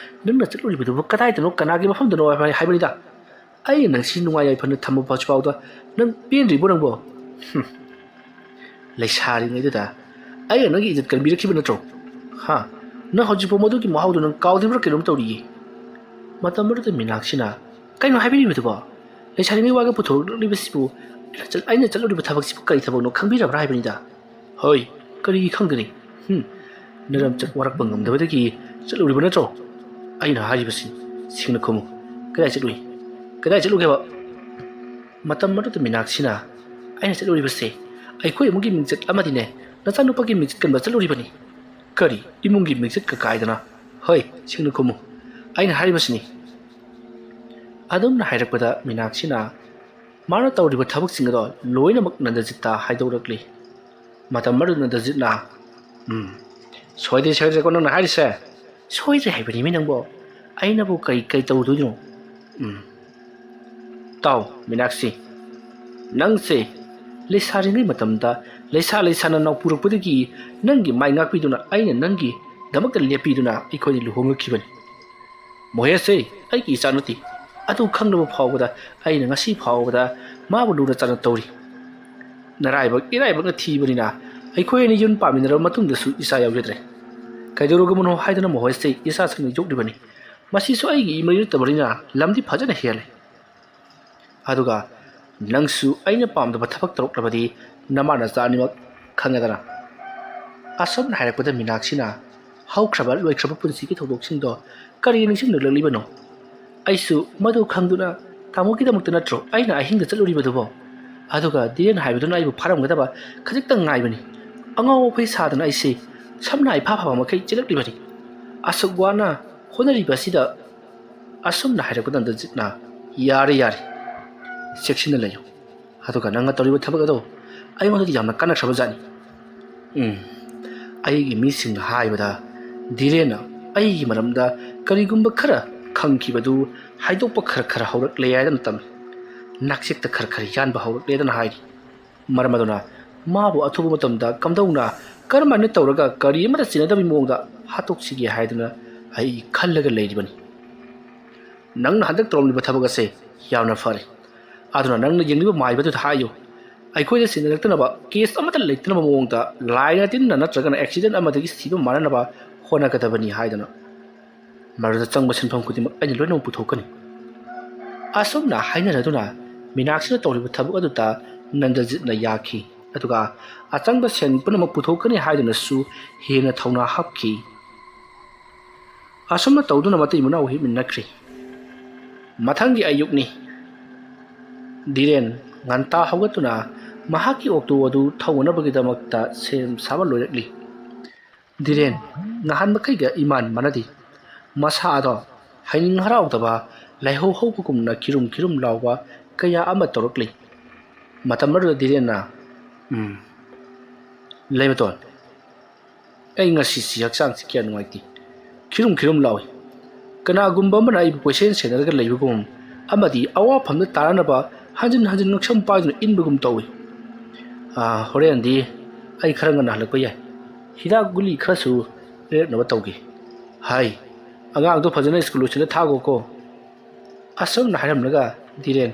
ꯅꯪꯅ ꯆꯠꯂꯨꯔꯤꯕꯗꯨꯕꯨ ꯀꯗꯥꯏꯗꯅꯣ, ꯀꯅꯥꯒꯤ ꯃꯐꯝꯗꯅꯣ ꯍꯥꯏꯕꯅꯤꯗ? ꯑꯩꯅ ꯅꯪꯁꯤ ꯅꯨꯡꯉꯥꯏ ꯌꯥꯏꯐꯅ ꯊꯝꯕ ꯐꯥꯎꯗ ꯅꯪ ꯄꯦꯟꯗ꯭ꯔꯤꯕꯣ ꯅꯪꯕꯣ? ꯍꯨꯝ꯫ ꯂꯩꯁꯥꯔꯤꯉꯩꯗꯨꯗ ꯑꯩꯅ ꯅꯪꯒꯤ ꯏꯖꯠ ꯀꯟꯕꯤꯔꯛꯈꯤꯕ ꯅꯠꯇ꯭ꯔꯣ? ꯍꯥ? ꯅꯪ ꯍꯧꯖꯤꯛꯐꯥꯎ ꯃꯗꯨꯒꯤ ꯃꯍꯥꯎꯗꯨ ꯅꯪ ꯀꯥꯎꯗ꯭ꯔꯤꯕ꯭ꯔꯥ ꯀꯩꯅꯣꯝ ꯇꯧꯔꯤꯌꯦ꯫" ꯃꯇꯝ ꯑꯗꯨꯗ ꯃꯤꯅꯥꯛꯁꯤꯅ, "ꯀꯩꯅꯣ ꯍꯥꯏꯕꯤꯔꯤꯕꯗꯨꯕꯣ? ꯂꯩꯁꯥꯔꯤꯉꯩ ꯋꯥꯒ ꯄꯨꯊꯣꯔꯛꯂꯤꯕꯁꯤꯕꯨ ꯑꯩꯅ ꯆꯠ-, ꯑꯩꯅ ꯆꯠꯂꯨꯔꯤꯕ ꯊꯕꯛꯁꯤꯕꯨ ꯀꯔꯤ ꯊꯕꯛꯅꯣ ꯈꯪꯕꯤꯔꯕ꯭ꯔꯥ ꯍꯥꯏꯕꯅꯤꯗ?" "ꯍꯣꯏ, ꯀꯔꯤꯒꯤ ꯈꯪꯒꯅꯤ? ꯍꯨꯝ, ꯅꯔꯝꯆꯠ ꯋꯥꯔꯛꯄ ꯉꯝꯗꯕꯗꯒꯤ ꯆꯠꯂꯨꯔꯤꯕ ꯅꯠꯇ꯭ꯔꯣ? ꯑꯩꯅ ꯍꯥꯏꯔꯤꯕꯁꯤ ꯁꯦꯡꯅ ꯈꯨꯝꯃꯨ꯫ ꯀꯗꯥꯏ ꯆꯠꯂꯨꯏ? ꯀꯗꯥꯏ ꯆꯠꯂꯨꯒꯦꯕ? ꯃꯇꯝ ꯑꯗꯨꯗ ꯃꯤꯅꯥꯛꯁꯤꯅ, "ꯑꯩꯅ ꯆꯠꯂꯨꯔꯤꯕꯁꯦ ꯑꯩꯈꯣꯏ ꯏꯃꯨꯡꯒꯤ ꯃꯤꯡꯆꯠ ꯑꯃꯗꯤꯅꯦ, ꯅꯆꯥꯅꯨꯄꯥꯒꯤ ꯃꯤꯡꯆꯠ ꯀꯟꯕ ꯆꯠꯂꯨꯔꯤꯕꯅꯤ꯫" "ꯀꯔꯤ? ꯏꯃꯨꯡꯒꯤ ꯃꯤꯡꯆꯠꯀ ꯀꯥꯏꯗꯅ? ꯍꯣꯏ, ꯁꯦꯡꯅ ꯈꯨꯝꯃꯨ, ꯑꯩꯅ ꯍꯥꯏꯔꯤꯕꯁꯤꯅꯤ꯫" ꯑꯗꯨꯝꯅ ꯍꯥꯏꯔꯛꯄꯗ ꯃꯤꯅꯥꯛꯁꯤꯅ ꯃꯥꯅ ꯇꯧꯔꯤꯕ ꯊꯕꯛꯁꯤꯡ ꯑꯗꯣ ꯂꯣꯏꯅꯃꯛ ꯅꯟꯗꯖꯤꯠꯇ ꯍꯥꯏꯗꯣꯔꯛꯂꯤ꯫ ꯃꯇꯝ ꯑꯗꯨꯗ ꯅꯟꯗꯖꯤꯠꯅ, "ꯎꯝ, ꯁꯣꯏꯗ꯭ꯔꯦ, ꯁꯣꯏꯗ꯭ꯔꯦꯀꯣ ꯅꯪꯅ ꯍꯥꯏꯔꯤꯁꯦ?" "ꯁꯣꯏꯗ꯭ꯔꯦ ꯍꯥꯏꯕꯅꯤꯃꯤ ꯅꯪꯕꯣ꯫ ꯑꯩꯅꯕꯨ ꯀꯔꯤ, ꯀꯔꯤ ꯇꯧꯔꯨꯗꯣꯏꯅꯣ?" "ꯎꯝ, ꯇꯥꯎ, ꯃꯤꯅꯥꯛꯁꯤ, ꯅꯪꯁꯦ ꯂꯩꯁꯥꯔꯤꯉꯩ ꯃꯇꯝꯗ ꯂꯩꯁꯥ ꯂꯩꯁꯥꯅ ꯅꯥꯎꯄꯨꯔꯛꯄꯗꯒꯤ ꯅꯪꯒꯤ ꯃꯥꯏ ꯉꯥꯛꯄꯤꯗꯨꯅ ꯑꯩꯅ ꯅꯪꯒꯤꯗꯃꯛꯇ ꯂꯦꯞꯄꯤꯗꯨꯅ ꯑꯩꯈꯣꯏꯅꯤ ꯂꯨꯍꯣꯡꯉꯛꯈꯤꯕꯅꯤ꯫ ꯃꯣꯍꯦꯁꯁꯦ ꯑꯩꯒꯤ ꯏꯆꯥ ꯅꯠꯇꯦ꯫ ꯑꯗꯨ ꯈꯪꯂꯕ ꯐꯥꯎꯕꯗ ꯑꯩꯅ ꯉꯁꯤ ꯐꯥꯎꯕꯗ ꯃꯥꯕꯨ ꯂꯨꯅ ꯆꯥꯟꯅ ꯇꯧꯔꯤ꯫ ꯅꯔꯥꯏꯕꯛ ꯏꯔꯥꯏꯕꯛꯅ ꯊꯤꯕꯅꯤꯅ ꯑꯩꯈꯣꯏ ꯑꯅꯤ ꯌꯨꯝ ꯄꯥꯟꯃꯤꯟꯅꯔꯕ ꯃꯇꯨꯡꯗꯁꯨ ꯏꯆꯥ ꯌꯥꯎꯖꯗ꯭ꯔꯦ꯫ ꯀꯩꯗꯧꯔꯒꯕꯅꯣ ꯍꯥꯏꯗꯨꯅ ꯃꯣꯍꯦꯁꯁꯦ ꯏꯆꯥꯁꯤꯡꯅ ꯌꯣꯛꯂꯤꯕꯅꯤ꯫ ꯃꯁꯤꯁꯨ ꯑꯩꯒꯤ ꯏꯃꯩ ꯅꯠꯇꯕꯅꯤꯅ ꯂꯝꯗꯤ ꯐꯖꯅ ꯍꯦꯜꯂꯦ꯫ ꯑꯗꯨꯒ ꯅꯪꯁꯨ ꯑꯩꯅ ꯄꯥꯝꯗꯕ ꯊꯕꯛ ꯇꯧꯔꯛꯂꯕꯗꯤ ꯅꯃꯥ ꯅꯆꯥ ꯑꯅꯤꯃꯛ ꯈꯪꯉꯦꯗꯅ꯫" ꯑꯁꯨꯝꯅ ꯍꯥꯏꯔꯛꯄꯗ ꯃꯤꯅꯥꯛꯁꯤꯅ ꯍꯧꯈ꯭ꯔꯕ ꯂꯣꯏꯈ꯭ꯔꯕ ꯄꯨꯟꯁꯤꯒꯤ ꯊꯧꯗꯣꯛꯁꯤꯡꯗꯣ ꯀꯔꯤ ꯅꯤꯡꯁꯤꯡꯂꯛꯂꯤꯕꯅꯣ? ꯑꯩꯁꯨ ꯃꯗꯨ ꯈꯪꯗꯨꯅ ꯇꯥꯃꯣꯒꯤꯗꯃꯛꯇ ꯅꯠꯇ꯭ꯔꯣ ꯑꯩꯅ ꯑꯍꯤꯡꯗ ꯆꯠꯂꯨꯔꯤꯕꯗꯨꯕꯣ? ꯑꯗꯨꯒ ꯙꯤꯔꯦꯟ ꯍꯥꯏꯕꯗꯨꯅ ꯑꯩꯕꯨ ꯐꯥꯔꯝꯒꯗꯕ ꯈꯖꯤꯛꯇꯪ ꯉꯥꯏꯕꯅꯤ꯫ ꯑꯉꯥꯎ ꯑꯐꯩ ꯁꯥꯗꯅ ꯑꯩꯁꯦ ꯁꯝꯅ ꯏꯐꯥ ꯐꯥꯕ ꯃꯈꯩ ꯆꯦꯜꯂꯛꯂꯤꯕꯅꯤ꯫ ꯑꯁꯨꯛ ꯋꯥꯅ ꯍꯣꯠꯅꯔꯤꯕ ꯑꯁꯤꯗ꯫ ꯑꯁꯨꯝꯅ ꯍꯥꯏꯔꯛꯄꯗ ꯅꯟꯗꯖꯤꯠꯅ, "ꯌꯥꯔꯦ, ꯌꯥꯔꯦ, ꯆꯦꯛꯁꯤꯟꯅ ꯂꯩꯌꯨ꯫ ꯑꯗꯨꯒ ꯅꯪꯅ ꯇꯧꯔꯤꯕ ꯊꯕꯛ ꯑꯗꯣ ꯑꯩꯉꯣꯟꯗꯗꯤ ꯌꯥꯝꯅ ꯀꯥꯟꯅꯈ꯭ꯔꯕ ꯖꯥꯠꯅꯤ꯫ ꯎꯝ, ꯑꯩꯒꯤ ꯃꯤꯁꯤꯡꯅ ꯍꯥꯏꯕꯗ ꯙꯤꯔꯦꯟꯅ ꯑꯩꯒꯤ ꯃꯔꯝꯗ ꯀꯔꯤꯒꯨꯝꯕ ꯈꯔ ꯈꯪꯈꯤꯕꯗꯨ ꯍꯥꯏꯗꯣꯛꯄ ꯈꯔ ꯈꯔ ꯍꯧꯔꯛꯂꯦ ꯍꯥꯏꯗꯅ ꯇꯝꯃꯤ꯫ ꯅꯥꯛꯆꯦꯛꯇ ꯈꯔ ꯈꯔ ꯌꯥꯟꯕ ꯍꯧꯔꯛꯂꯦꯗꯅ ꯍꯥꯏꯔꯤ꯫ ꯃꯔꯝ ꯑꯗꯨꯅ ꯃꯥꯕꯨ ꯑꯊꯨꯕ ꯃꯇꯝꯗ ꯀꯝꯗꯧꯅ, ꯀꯔꯝꯍꯥꯏꯅ ꯇꯧꯔꯒ ꯀꯔꯤ ꯑꯃꯠꯇ ꯆꯤꯟꯅꯗꯕꯒꯤ ꯃꯑꯣꯡꯗ ꯍꯥꯠꯇꯣꯛꯁꯤꯒꯦ ꯍꯥꯏꯗꯨꯅ ꯑꯩ ꯈꯜꯂꯒ ꯂꯩꯔꯤꯕꯅꯤ꯫ ꯅꯪꯅ ꯍꯟꯗꯛ ꯇꯧꯔꯝꯂꯤꯕ ꯊꯕꯛ ꯑꯁꯦ ꯌꯥꯝꯅ ꯐꯔꯦ꯫ ꯑꯗꯨꯅ ꯅꯪꯅ ꯌꯦꯡꯂꯤꯕ ꯃꯥꯏꯕꯗꯨꯗ ꯍꯥꯏꯌꯨ, ꯑꯩꯈꯣꯏꯗ ꯆꯤꯟꯅꯔꯛꯇꯅꯕ, ꯀꯦꯁ ꯑꯃꯠꯇ ꯂꯩꯇꯅꯕ ꯃꯑꯣꯡꯗ ꯂꯥꯏꯅ ꯇꯤꯟꯅ ꯅꯠꯇ꯭ꯔꯒꯅ ꯑꯦꯛꯁꯤꯗꯦꯟ ꯑꯃꯗꯒꯤ ꯁꯤꯕ ꯃꯥꯟꯅꯅꯕ ꯍꯣꯠꯅꯒꯗꯕꯅꯤ" ꯍꯥꯏꯗꯨꯅ꯫ "ꯃꯗꯨꯗ ꯆꯪꯕ ꯁꯦꯟꯐꯝ ꯈꯨꯗꯤꯡꯃꯛ ꯑꯩꯅ ꯂꯣꯏꯅꯃꯛ ꯄꯨꯊꯣꯛꯀꯅꯤ꯫" ꯑꯁꯨꯝꯅ ꯍꯥꯏꯅꯔꯗꯨꯅ ꯃꯤꯅꯥꯛꯁꯤꯅ ꯇꯧꯔꯤꯕ ꯊꯕꯛ ꯑꯗꯨꯗ ꯅꯟꯗꯖꯤꯠꯅ ꯌꯥꯈꯤ꯫ ꯑꯗꯨꯒ ꯑꯆꯪꯕ ꯁꯦꯟ ꯄꯨꯝꯅꯃꯛ ꯄꯨꯊꯣꯛꯀꯅꯤ ꯍꯥꯏꯗꯨꯅꯁꯨ ꯍꯦꯟꯅ ꯊꯧꯅꯥ ꯍꯥꯞꯈꯤ꯫ ꯑꯁꯨꯝꯅ ꯇꯧꯗꯨꯅ ꯃꯇꯩ ꯃꯅꯥꯎ ꯍꯤꯞꯃꯤꯟꯅꯈ꯭ꯔꯦ꯫ ꯃꯊꯪꯒꯤ ꯑꯌꯨꯛꯅꯤ꯫ ꯙꯤꯔꯦꯟ ꯉꯟꯇꯥ ꯍꯧꯒꯠꯇꯨꯅ ꯃꯍꯥꯛꯀꯤ ꯑꯣꯛꯇꯣ ꯑꯗꯨ ꯊꯧꯅꯅꯕꯒꯤꯗꯃꯛꯇ ꯁꯦꯝ ꯁꯥꯕ ꯂꯣꯏꯔꯛꯂꯤ꯫ ꯙꯤꯔꯦꯟ ꯅꯍꯥꯟ ꯃꯈꯩꯒ ꯏꯃꯥꯟ ꯃꯥꯟꯅꯗꯦ꯫ ꯃꯁꯥ ꯑꯗꯣ ꯍꯩꯅꯤꯡ ꯍꯔꯥꯎꯗꯕ ꯂꯥꯏꯍꯧ ꯍꯧꯕꯒꯨꯝꯅ ꯈꯤꯔꯨꯝ ꯈꯤꯔꯨꯝ ꯂꯥꯎꯕ ꯀꯌꯥ ꯑꯃ ꯇꯧꯔꯛꯂꯤ꯫ ꯃꯇꯝ ꯑꯗꯨꯗ ꯙꯤꯔꯦꯟꯅ, "ꯎꯝ, ꯂꯩꯃꯇꯣꯟ, ꯑꯩ ꯉꯁꯤꯁꯤ ꯍꯛꯆꯥꯡꯁꯤ ꯀꯌꯥ ꯅꯨꯡꯉꯥꯏꯇꯦ꯫ ꯈꯤꯔꯨꯝ ꯈꯤꯔꯨꯝ ꯂꯥꯎꯏ꯫ ꯀꯅꯥꯒꯨꯝꯕ ꯑꯃꯅ ꯑꯩꯕꯨ ꯀꯣꯏꯁꯦꯟ ꯁꯦꯟꯅꯔꯒ ꯂꯩꯕꯒꯨꯝ ꯑꯃꯗꯤ ꯑꯋꯥꯐꯝꯗ ꯇꯥꯔꯅꯕ ꯍꯟꯖꯤꯟ ꯍꯟꯖꯤꯟ ꯉꯛꯁꯝ ꯄꯥꯏꯗꯨꯅ ꯏꯟꯕꯒꯨꯝ ꯇꯧꯏ꯫ ꯑꯥ, ꯍꯣꯔꯦꯟꯗꯤ ꯑꯩ ꯈꯔ ꯉꯟꯅ ꯍꯜꯂꯛꯄ ꯌꯥꯏ꯫ ꯍꯤꯗꯥꯛ ꯒꯨꯂꯤ ꯈꯔꯁꯨ ꯂꯩꯔꯛꯅꯕ ꯇꯧꯒꯦ꯫ ꯍꯥꯏ, ꯑꯉꯥꯡꯗꯣ ꯐꯖꯅ ꯁ꯭ꯀꯨꯜ ꯂꯣꯏꯁꯤꯜꯂ ꯊꯥꯈꯣꯀꯣ꯫" ꯑꯁꯨꯝꯅ ꯍꯥꯏꯔꯝꯂꯒ ꯙꯤꯔꯦꯟ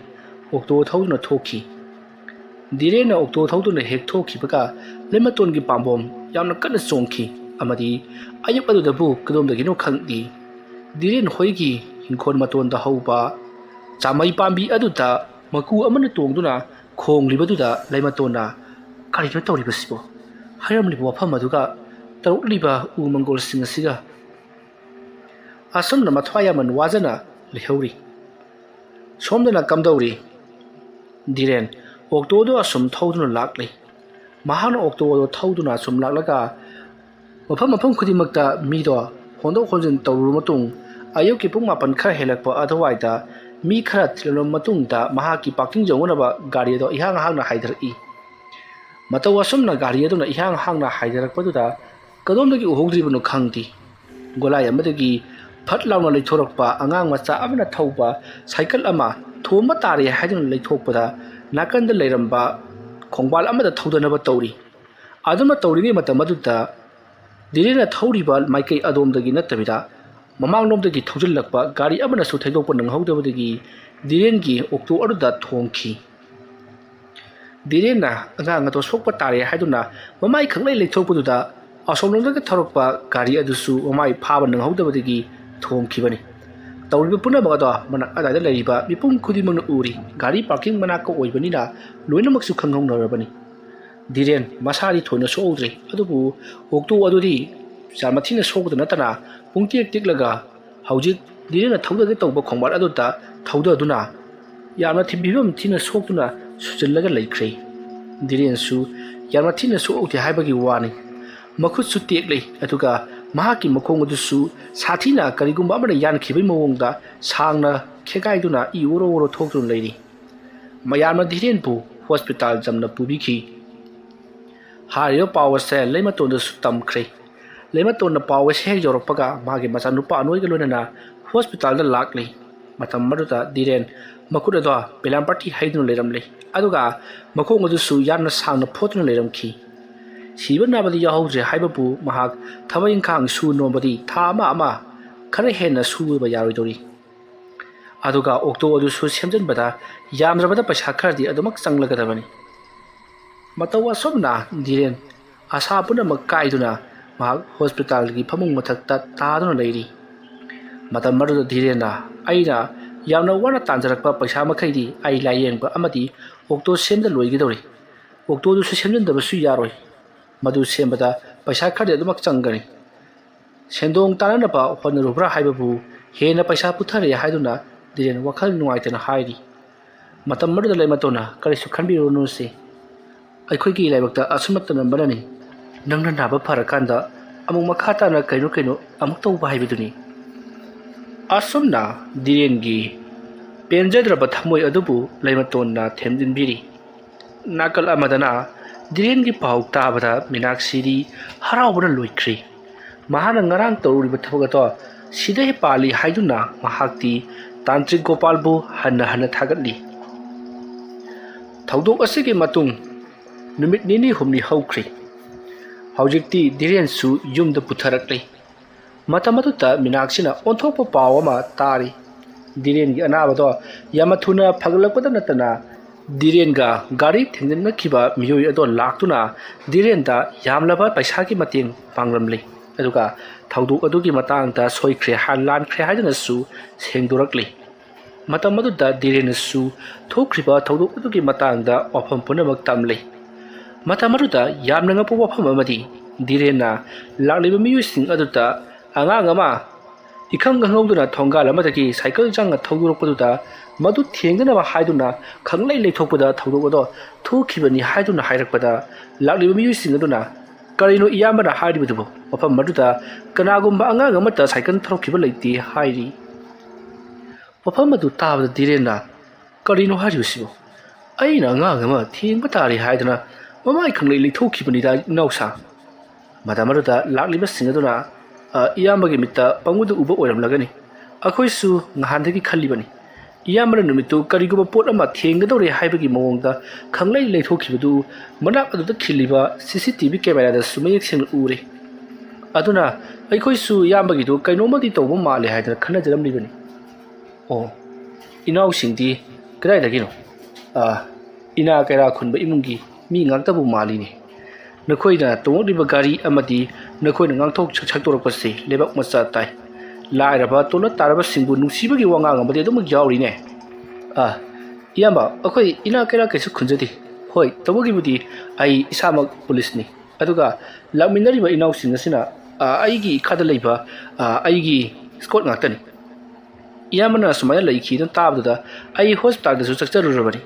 ꯑꯣꯛꯇꯣ ꯊꯧꯗꯨꯅ ꯊꯣꯛꯈꯤ꯫ ꯙꯤꯔꯦꯟꯅ ꯑꯣꯛꯇꯣ ꯊꯧꯗꯨꯅ ꯍꯦꯛ ꯊꯣꯛꯈꯤꯕꯒ ꯂꯩꯃꯇꯣꯟꯒꯤ ꯄꯥꯝꯕꯣꯝ ꯌꯥꯝꯅ ꯀꯟꯅ ꯆꯣꯡꯈꯤ ꯑꯃꯗꯤ ꯑꯌꯨꯛ ꯑꯗꯨꯗꯕꯨ ꯀꯗꯣꯝꯗꯒꯤꯅꯣ ꯈꯪꯗꯦ, ꯙꯤꯔꯦꯟ ꯍꯣꯏꯒꯤ ꯏꯪꯈꯣꯜ ꯃꯇꯣꯟꯗ ꯍꯧꯕ ꯆꯥꯃꯩ ꯄꯥꯝꯕꯤ ꯑꯗꯨꯗ ꯃꯀꯨ ꯑꯃꯅ ꯇꯣꯡꯗꯨꯅ ꯈꯣꯡꯂꯤꯕꯗꯨꯗ ꯂꯩꯃꯇꯣꯟꯅ, "ꯀꯔꯤꯅꯣ ꯇꯧꯔꯤꯕꯁꯤꯕꯣ? ꯍꯥꯏꯔꯝꯂꯤꯕ ꯋꯥꯐꯝ ꯑꯗꯨꯒ ꯇꯧꯔꯛꯂꯤꯕ ꯎ ꯃꯪꯒꯣꯜꯁꯤꯡ ꯑꯁꯤꯒ?" ꯑꯁꯨꯝꯅ ꯃꯊ꯭ꯋꯥꯏ ꯌꯥꯝꯅ ꯋꯥꯖꯅ ꯂꯩꯍꯧꯔꯤ꯫ ꯁꯣꯝꯗꯅ ꯀꯝꯗꯧꯔꯤ? ꯙꯤꯔꯦꯟ ꯑꯣꯛꯇꯣꯗꯨ ꯑꯁꯨꯝ ꯊꯧꯗꯨꯅ ꯂꯥꯛꯂꯤ꯫ ꯃꯍꯥꯛꯅ ꯑꯣꯛꯇꯣ ꯑꯗꯨ ꯊꯧꯗꯨꯅ ꯑꯁꯨꯝ ꯂꯥꯛꯂꯒ ꯃꯐꯝ ꯃꯐꯝ ꯈꯨꯗꯤꯡꯃꯛꯇ ꯃꯤꯗꯣ ꯍꯣꯟꯗꯣꯛ ꯍꯣꯟꯖꯤꯟ ꯇꯧꯔꯨꯔꯕ ꯃꯇꯨꯡ, ꯑꯌꯨꯛꯀꯤ ꯄꯨꯡ ꯃꯥꯄꯟ ꯈꯔ ꯍꯦꯜꯂꯛꯄ ꯑꯗꯨꯋꯥꯏꯗ ꯃꯤ ꯈꯔ ꯊꯤꯜꯂꯕ ꯃꯇꯨꯡꯗ ꯃꯍꯥꯛꯀꯤ ꯄꯥꯔꯀꯤꯡ ꯌꯧꯅꯅꯕ ꯒꯥꯔꯤ ꯑꯗꯣ ꯏꯍꯥꯡ ꯍꯥꯡꯅ ꯍꯥꯏꯊꯔꯛꯏ꯫ ꯃꯇꯧ ꯑꯁꯨꯝꯅ ꯒꯥꯔꯤ ꯑꯗꯨꯅ ꯏꯍꯥꯡ ꯍꯥꯡꯅ ꯍꯥꯏꯊꯔꯛꯄꯗꯨꯗ ꯀꯗꯣꯝꯗꯒꯤ ꯎꯍꯧꯗ꯭ꯔꯤꯕꯅꯣ ꯈꯪꯗꯦ, ꯒꯣꯂꯥꯏ ꯑꯃꯗꯒꯤ ꯐꯠ ꯂꯥꯎꯅ ꯂꯩꯊꯣꯔꯛꯄ ꯑꯉꯥꯡ ꯃꯆꯥ ꯑꯃꯅ ꯊꯧꯕ ꯁꯥꯏꯀꯜ ꯑꯃ ꯊꯣꯝꯕ ꯇꯥꯔꯦ ꯍꯥꯏꯗꯨꯅ ꯂꯩꯊꯣꯛꯄꯗ, ꯅꯥꯀꯟꯗ ꯂꯩꯔꯝꯕ ꯈꯣꯡꯕꯥꯜ ꯑꯃꯗ ꯊꯧꯗꯅꯕ ꯇꯧꯔꯤ꯫ ꯑꯗꯨꯝꯅ ꯇꯧꯔꯤꯉꯩ ꯃꯇꯝ ꯑꯗꯨꯗ ꯙꯤꯔꯦꯟꯅ ꯊꯧꯔꯤꯕ ꯃꯥꯏꯀꯩ ꯑꯗꯣꯝꯗꯒꯤ ꯅꯠꯇꯕꯤꯗ ꯃꯃꯥꯡꯂꯣꯝꯗꯒꯤ ꯊꯧꯖꯤꯜꯂꯛꯄ ꯒꯥꯔꯤ ꯑꯃꯅꯁꯨ ꯊꯩꯗꯣꯛꯄ ꯅꯪꯍꯧꯗꯕꯗꯒꯤ ꯙꯤꯔꯦꯟꯒꯤ ꯑꯣꯛꯇꯣ ꯑꯗꯨꯗ ꯊꯣꯝꯈꯤ꯫ ꯙꯤꯔꯦꯟꯅ ꯑꯉꯥꯡ ꯑꯗꯣ ꯁꯣꯛꯄ ꯇꯥꯔꯦ ꯍꯥꯏꯗꯨꯅ ꯃꯃꯥꯏ ꯈꯪꯂꯩ ꯂꯩꯊꯣꯛꯄꯗꯨꯗ, ꯑꯁꯣꯝꯂꯣꯝꯗꯒꯤ ꯊꯧꯔꯛꯄ ꯒꯥꯔꯤ ꯑꯗꯨꯁꯨ ꯃꯃꯥꯏ ꯐꯥꯕ ꯅꯪꯍꯧꯗꯕꯗꯒꯤ ꯊꯣꯝꯈꯤꯕꯅꯤ꯫ ꯇꯧꯔꯤꯕ ꯄꯨꯝꯅꯃꯛ ꯑꯗꯣ ꯃꯅꯥꯛ ꯑꯗꯥꯏꯗ ꯂꯩꯔꯤꯕ ꯃꯤꯄꯨꯝ ꯈꯨꯗꯤꯡꯃꯛꯅ ꯎꯔꯤ꯫ ꯒꯥꯔꯤ ꯄꯥꯔꯀꯤꯡ ꯃꯅꯥꯛꯇ ꯑꯣꯏꯕꯅꯤꯅ ꯂꯣꯏꯅꯃꯛꯁꯨ ꯈꯪꯍꯧꯅꯔꯕꯅꯤ꯫ ꯙꯤꯔꯦꯟ ꯃꯁꯥꯗꯤ ꯊꯣꯏꯅ ꯁꯣꯛꯍꯧꯗ꯭ꯔꯦ, ꯑꯗꯨꯕꯨ ꯑꯣꯛꯇꯣ ꯑꯗꯨꯗꯤ ꯌꯥꯝꯅ ꯊꯤꯅ ꯁꯣꯛꯄꯗ ꯅꯠꯇꯅ ꯄꯨꯡꯇꯦꯛ ꯇꯦꯛꯂꯒ ꯍꯧꯖꯤꯛ ꯙꯤꯔꯦꯟꯅ ꯊꯧꯗꯒꯦ ꯇꯧꯕ ꯈꯣꯡꯕꯥꯜ ꯑꯗꯨꯗ ꯊꯧꯗꯗꯨꯅ ꯌꯥꯝꯅ ꯊꯤ-, ꯐꯤꯕꯝ ꯊꯤꯅ ꯁꯣꯛꯇꯨꯅ ꯁꯨꯖꯤꯜꯂꯒ ꯂꯩꯈ꯭ꯔꯦ꯫ ꯙꯤꯔꯦꯟꯁꯨ ꯌꯥꯝꯅ ꯊꯤꯅ ꯁꯣꯛꯍꯧꯗꯦ ꯍꯥꯏꯕꯒꯤ ꯋꯥꯅꯤ, ꯃꯈꯨꯠꯁꯨ ꯇꯦꯛꯂꯦ, ꯑꯗꯨꯒ ꯃꯍꯥꯛꯀꯤ ꯃꯈꯣꯡ ꯑꯗꯨꯁꯨ ꯁꯥꯊꯤꯅ ꯀꯔꯤꯒꯨꯝꯕ ꯑꯃꯅ ꯌꯥꯟꯈꯤꯕꯒꯤ ꯃꯑꯣꯡꯗ ꯁꯥꯡꯅ ꯈꯦꯒꯥꯏꯗꯨꯅ ꯏ ꯑꯣꯔꯣ ꯑꯣꯔꯣ ꯊꯣꯛꯇꯨꯅ ꯂꯩꯔꯤ꯫ ꯃꯌꯥꯝꯅ ꯙꯤꯔꯦꯟꯕꯨ ꯍꯣꯁꯄꯤꯇꯥꯜ ꯌꯥꯝꯅ ꯄꯨꯕꯤꯈꯤ꯫ ꯍꯥꯏꯔꯤꯕ ꯄꯥꯎ ꯑꯁꯦ ꯂꯩꯃꯇꯣꯟꯗꯁꯨ ꯇꯝꯈ꯭ꯔꯦ꯫ ꯂꯩꯃꯇꯣꯟꯅ ꯄꯥꯎ ꯑꯁꯦ ꯍꯦꯛ ꯌꯧꯔꯛꯄꯒ ꯃꯥꯒꯤ ꯃꯆꯥꯅꯨꯄꯥ ꯑꯅꯣꯏꯒ ꯂꯣꯏꯅꯅ ꯍꯣꯁꯄꯤꯇꯥꯜꯗ ꯂꯥꯛꯂꯤ꯫ ꯃꯇꯝ ꯑꯗꯨꯗ ꯙꯤꯔꯦꯟ ꯃꯈꯨꯠ ꯑꯗꯣ ꯄꯦꯂꯥꯝꯄꯥꯇꯤ ꯍꯩꯗꯨꯅ ꯂꯩꯔꯝꯂꯤ, ꯑꯗꯨꯒ ꯃꯈꯣꯡ ꯑꯗꯨꯁꯨ ꯌꯥꯝꯅ ꯁꯥꯡꯅ ꯐꯣꯠꯇꯨꯅ ꯂꯩꯔꯝꯈꯤ꯫ ꯁꯤꯕ ꯅꯥꯕꯗꯤ ꯌꯥꯎꯍꯧꯗ꯭ꯔꯦ ꯍꯥꯏꯕꯕꯨ ꯃꯍꯥꯛ ꯊꯕꯛ ꯏꯪꯈꯥꯡ ꯁꯨ ꯅꯣꯝꯕꯗꯤ ꯊꯥ ꯑꯃ ꯑꯃ ꯈꯔ ꯍꯦꯟꯅ ꯁꯨꯕ ꯌꯥꯔꯣꯏꯗꯧꯔꯤ꯫ ꯑꯗꯨꯒ ꯑꯣꯛꯇꯣ ꯑꯗꯨꯁꯨ ꯁꯦꯝꯖꯤꯟꯕꯗ ꯌꯥꯝꯗ꯭ꯔꯕꯗ ꯄꯩꯁꯥ ꯈꯔꯗꯤ ꯑꯗꯨꯃꯛ ꯆꯪꯂꯒꯗꯕꯅꯤ꯫ ꯃꯇꯧ ꯑꯁꯨꯝꯅ ꯙꯤꯔꯦꯟ ꯑꯁꯥ ꯄꯨꯝꯅꯃꯛ ꯀꯥꯏꯗꯨꯅ ꯃꯍꯥꯛ ꯍꯣꯁꯄꯤꯇꯥꯜꯒꯤ ꯐꯃꯨꯡ ꯃꯊꯛꯇ ꯇꯥꯗꯨꯅ ꯂꯩꯔꯤ꯫ ꯃꯇꯝ ꯑꯗꯨꯗ ꯙꯤꯔꯦꯟꯅ, "ꯑꯩꯅ ꯌꯥꯝꯅ ꯋꯥꯅ ꯇꯥꯟꯖꯔꯛꯄ ꯄꯩꯁꯥ ꯃꯈꯩꯗꯤ ꯑꯩ ꯂꯥꯏꯌꯦꯡꯕ ꯑꯃꯗꯤ ꯑꯣꯛꯇꯣ ꯁꯦꯝꯗ ꯂꯣꯏꯒꯗꯧꯔꯤ꯫ ꯑꯣꯛꯇꯣꯗꯨꯁꯨ ꯁꯦꯝꯖꯤꯟꯗꯕꯁꯨ ꯌꯥꯔꯣꯏ꯫ ꯃꯗꯨ ꯁꯦꯝꯕꯗ ꯄꯩꯁꯥ ꯈꯔꯗꯤ ꯑꯗꯨꯃꯛ ꯆꯪꯒꯅꯤ꯫ ꯁꯦꯟꯗꯣꯡ ꯇꯥꯅꯅꯕ ꯍꯣꯠꯅꯔꯨꯕ꯭ꯔꯥ ꯍꯥꯏꯕꯕꯨ ꯍꯦꯟꯅ ꯄꯩꯁꯥ ꯄꯨꯊꯔꯦ" ꯍꯥꯏꯗꯨꯅ ꯙꯤꯔꯦꯟ ꯋꯥꯈꯜ ꯅꯨꯡꯉꯥꯏꯇꯅ ꯍꯥꯏꯔꯤ꯫ ꯃꯇꯝ ꯑꯗꯨꯗ ꯂꯩꯃꯇꯣꯟꯅ, "ꯀꯔꯤꯁꯨ ꯈꯟꯕꯤꯔꯨꯔꯅꯨꯁꯦ, ꯑꯩꯈꯣꯏꯒꯤ ꯂꯥꯏꯕꯛꯇ ꯑꯁꯨꯝꯅ ꯇꯝꯂꯝꯕꯅꯅꯤ꯫ ꯅꯪꯅ ꯅꯥꯕ ꯐꯔꯀꯥꯟꯗ ꯑꯃꯨꯛ ꯃꯈꯥ ꯇꯥꯅ ꯀꯩꯅꯣ ꯀꯩꯅꯣ ꯑꯃꯨꯛ ꯇꯧꯕ ꯍꯥꯏꯕꯗꯨꯅꯤ"꯫ ꯑꯁꯨꯝꯅ ꯙꯤꯔꯦꯟꯒꯤ ꯄꯦꯟꯖꯗ꯭ꯔꯕ ꯊꯃꯣꯏ ꯑꯗꯨꯕꯨ ꯂꯩꯃꯇꯣꯟꯅ ꯊꯦꯝꯖꯤꯟꯕꯤꯔꯤ꯫ ꯅꯥꯀꯜ ꯑꯃꯗꯅ ꯙꯤꯔꯦꯟꯒꯤ ꯄꯥꯎ ꯇꯥꯕꯗ ꯃꯤꯅꯥꯛꯁꯤꯗꯤ ꯍꯔꯥꯎꯕꯅ ꯂꯣꯏꯈ꯭ꯔꯦ꯫ ꯃꯍꯥꯛꯅ ꯉꯔꯥꯡ ꯇꯧꯔꯨꯔꯤꯕ ꯊꯕꯛ ꯑꯗꯣ ꯁꯤꯗ ꯍꯦꯛ ꯄꯥꯜꯂꯤ ꯍꯥꯏꯗꯨꯅ ꯃꯍꯥꯛꯇꯤ ꯇꯥꯟꯇ꯭ꯔꯤꯛ ꯒꯣꯄꯥꯜꯕꯨ ꯍꯟꯅ ꯍꯟꯅ ꯊꯥꯒꯠꯂꯤ꯫ ꯊꯧꯗꯣꯛ ꯑꯁꯤꯒꯤ ꯃꯇꯨꯡ ꯅꯨꯃꯤꯠ ꯅꯤꯅꯤ ꯍꯨꯝꯅꯤ ꯍꯧꯈ꯭ꯔꯦ꯫ ꯍꯧꯖꯤꯛꯇꯤ ꯙꯤꯔꯦꯟꯁꯨ ꯌꯨꯝꯗ ꯄꯨꯊꯔꯛꯂꯦ꯫ ꯃꯇꯝ ꯑꯗꯨꯗ ꯃꯤꯅꯥꯛꯁꯤꯅ ꯑꯣꯟꯊꯣꯛꯄ ꯄꯥꯎ ꯑꯃ ꯇꯥꯔꯤ꯫ ꯙꯤꯔꯦꯟꯒꯤ ꯑꯅꯥꯕꯗꯣ ꯌꯥꯝꯅ ꯊꯨꯅ ꯐꯒꯠꯂꯛꯄꯗ ꯅꯠꯇꯅ ꯙꯤꯔꯦꯟꯒ ꯒꯥꯔꯤ ꯊꯦꯡꯖꯤꯟꯅꯈꯤꯕ ꯃꯤꯑꯣꯏ ꯑꯗꯣ ꯂꯥꯛꯇꯨꯅ ꯙꯤꯔꯦꯟꯗ ꯌꯥꯝꯂꯕ ꯄꯩꯁꯥꯒꯤ ꯃꯇꯦꯡ ꯄꯥꯡꯂꯝꯂꯤ꯫ ꯑꯗꯨꯒ ꯊꯧꯗꯣꯛ ꯑꯗꯨꯒꯤ ꯃꯇꯥꯡꯗ ꯁꯣꯏꯈ꯭ꯔꯦ ꯍꯥ-, ꯂꯥꯟꯈ꯭ꯔꯦ ꯍꯥꯏꯗꯨꯅꯁꯨ ꯁꯦꯡꯗꯣꯔꯛꯂꯤ꯫ ꯃꯇꯝ ꯑꯗꯨꯗ ꯙꯤꯔꯦꯟꯅꯁꯨ ꯊꯣꯛꯈ꯭ꯔꯤꯕ ꯊꯧꯗꯣꯛ ꯑꯗꯨꯒꯤ ꯃꯇꯥꯡꯗ ꯋꯥꯐꯝ ꯄꯨꯝꯅꯃꯛ ꯇꯝꯂꯤ꯫ ꯃꯇꯝ ꯑꯗꯨꯗ ꯌꯥꯝꯅ ꯉꯛꯄ ꯋꯥꯐꯝ ꯑꯃꯗꯤ ꯙꯤꯔꯦꯟꯅ ꯂꯥꯛꯂꯤꯕ ꯃꯤꯑꯣꯏꯁꯤꯡ ꯑꯗꯨꯗ ꯑꯉꯥꯡ ꯑꯃ ꯏꯈꯪ ꯈꯪꯍꯧꯗꯅ ꯊꯣꯡꯒꯥꯜ ꯑꯃꯗꯒꯤ ꯁꯥꯏꯀꯜ ꯆꯪꯅ ꯊꯧꯗꯣꯔꯛꯄꯗꯨꯗ ꯃꯗꯨ ꯊꯦꯡꯗꯅꯕ ꯍꯥꯏꯗꯨꯅ ꯈꯪꯂꯩ ꯂꯩꯊꯣꯛꯄꯗ ꯊꯧꯗꯣꯛ ꯑꯗꯣ ꯊꯣꯛꯈꯤꯕꯅꯤ ꯍꯥꯏꯗꯨꯅ ꯍꯥꯏꯔꯛꯄꯗ ꯂꯥꯛꯂꯤꯕ ꯃꯤꯑꯣꯏꯁꯤꯡ ꯑꯗꯨꯅ "ꯀꯔꯤꯅꯣ ꯏꯌꯥꯝꯕꯅ ꯍꯥꯏꯔꯤꯕꯗꯨꯕꯨ? ꯃꯐꯝ ꯑꯗꯨꯗ ꯀꯅꯥꯒꯨꯝꯕ ꯑꯉꯥꯡ ꯑꯃꯠꯇ ꯁꯥꯏꯀꯜ ꯊꯧꯔꯛꯈꯤꯕ ꯂꯩꯇꯦ" ꯍꯥꯏꯔꯤ꯫ ꯃꯐꯝ ꯑꯗꯨ ꯇꯥꯕꯗ ꯙꯤꯔꯦꯟꯅ "ꯀꯔꯤꯅꯣ ꯍꯥꯏꯔꯤꯕꯁꯤꯕꯨ? ꯑꯩꯅ ꯑꯉꯥꯡ ꯑꯃ ꯊꯦꯡꯕ ꯇꯥꯔꯦ ꯍꯥꯏꯗꯅ ꯃꯃꯥꯏ ꯈꯪꯂꯩ ꯂꯩꯊꯣꯛꯈꯤꯕꯅꯤꯗ ꯏꯅꯥꯎꯁꯥ"꯫ ꯃꯇꯝ ꯑꯗꯨꯗ ꯂꯥꯛꯂꯤꯕꯁꯤꯡ ꯑꯗꯨꯅ "ꯑ, ꯏꯌꯥꯝꯕꯒꯤ ꯃꯤꯠꯇ ꯄꯪꯎꯗ ꯎꯕ ꯑꯣꯏꯔꯝꯂꯒꯅꯤ꯫ ꯑꯩꯈꯣꯏꯁꯨ ꯅꯍꯥꯟꯗꯒꯤ ꯈꯜꯂꯤꯕꯅꯤ꯫ ꯏꯌꯥꯝꯕꯅ ꯅꯨꯃꯤꯠꯇꯨ ꯀꯔꯤꯒꯨꯝꯕ ꯄꯣꯠ ꯑꯃ ꯊꯦꯡꯒꯗꯧꯔꯦ ꯍꯥꯏꯕꯒꯤ ꯃꯑꯣꯡꯗ ꯈꯪꯂꯩ ꯂꯩꯊꯣꯛꯈꯤꯕꯗꯨ ꯃꯅꯥꯛ ꯑꯗꯨꯗ ꯈꯤꯜꯂꯤꯕ ꯁꯤ ꯁꯤ ꯇꯤ ꯚꯤ ꯀꯦꯃꯦꯔꯥꯗꯁꯨ ꯃꯌꯦꯛ ꯁꯦꯡꯅ ꯎꯔꯦ꯫ ꯑꯗꯨꯅ ꯑꯩꯈꯣꯏꯁꯨ ꯏꯌꯥꯝꯕꯒꯤꯗꯨ ꯀꯩꯅꯣꯝꯃꯗꯤ ꯇꯧꯕ ꯃꯥꯜꯂꯦ ꯍꯥꯏꯗꯅ ꯈꯟꯅꯖꯔꯝꯂꯤꯕꯅꯤ"꯫ "ꯑꯣ, ꯏꯅꯥꯎꯁꯤꯡꯗꯤ ꯀꯗꯥꯏꯗꯒꯤꯅꯣ? ꯑꯥ, ꯏꯅꯥ ꯀꯩꯔꯥ ꯈꯨꯟꯕ ꯏꯃꯨꯡꯒꯤ ꯃꯤ ꯉꯥꯛꯇꯕꯨ ꯃꯥꯜꯂꯤꯅꯦ꯫ ꯅꯈꯣꯏꯅ ꯇꯣꯡꯂꯛꯂꯤꯕ ꯒꯥꯔꯤ ꯑꯃꯗꯤ ꯅꯈꯣꯏꯅ ꯉꯥꯡꯊꯣꯛ ꯁꯛꯇꯣꯔꯛꯄꯁꯤ ꯂꯩꯕꯥꯛ ꯃꯆꯥ ꯇꯥꯏ꯫ ꯂꯥꯏꯔꯕ ꯇꯣꯜꯂ ꯇꯥꯔꯕꯁꯤꯡꯕꯨ ꯅꯨꯡꯁꯤꯕꯒꯤ ꯋꯥꯉꯥꯡ ꯑꯃꯗꯤ ꯑꯗꯨꯃꯛ ꯌꯥꯎꯔꯤꯅꯦ꯫ ꯑꯥ, ꯏꯌꯥꯝꯕ, ꯑꯩꯈꯣꯏ ꯏꯅꯥ ꯀꯩꯔꯥ ꯀꯩꯁꯨ ꯈꯨꯟꯖꯗꯦ꯫ ꯍꯣꯏ, ꯇꯧꯕꯒꯤꯕꯨꯗꯤ ꯑꯩ ꯏꯁꯥꯃꯛ ꯄꯨꯂꯤꯁꯅꯤ꯫ ꯑꯗꯨꯒ ꯂꯥꯛꯃꯤꯟꯅꯔꯤꯕ ꯏꯅꯥꯎꯁꯤꯡ ꯑꯁꯤꯅ, ꯑꯥ, ꯑꯩꯒꯤ ꯏꯈꯥꯗ ꯂꯩꯕ, ꯑꯥ, ꯑꯩꯒꯤ ꯁ꯭ꯀꯣꯠ ꯉꯥꯛꯇꯅꯤ꯫ ꯏꯌꯥꯝꯕꯅ ꯁꯨꯃꯥꯏꯅ ꯂꯩꯈꯤꯗꯅ ꯇꯥꯕꯗꯨꯗ ꯑꯩ ꯍꯣꯁꯄꯤꯇꯥꯜꯗꯁꯨ ꯆꯠꯆꯔꯨꯔꯕꯅꯤ꯫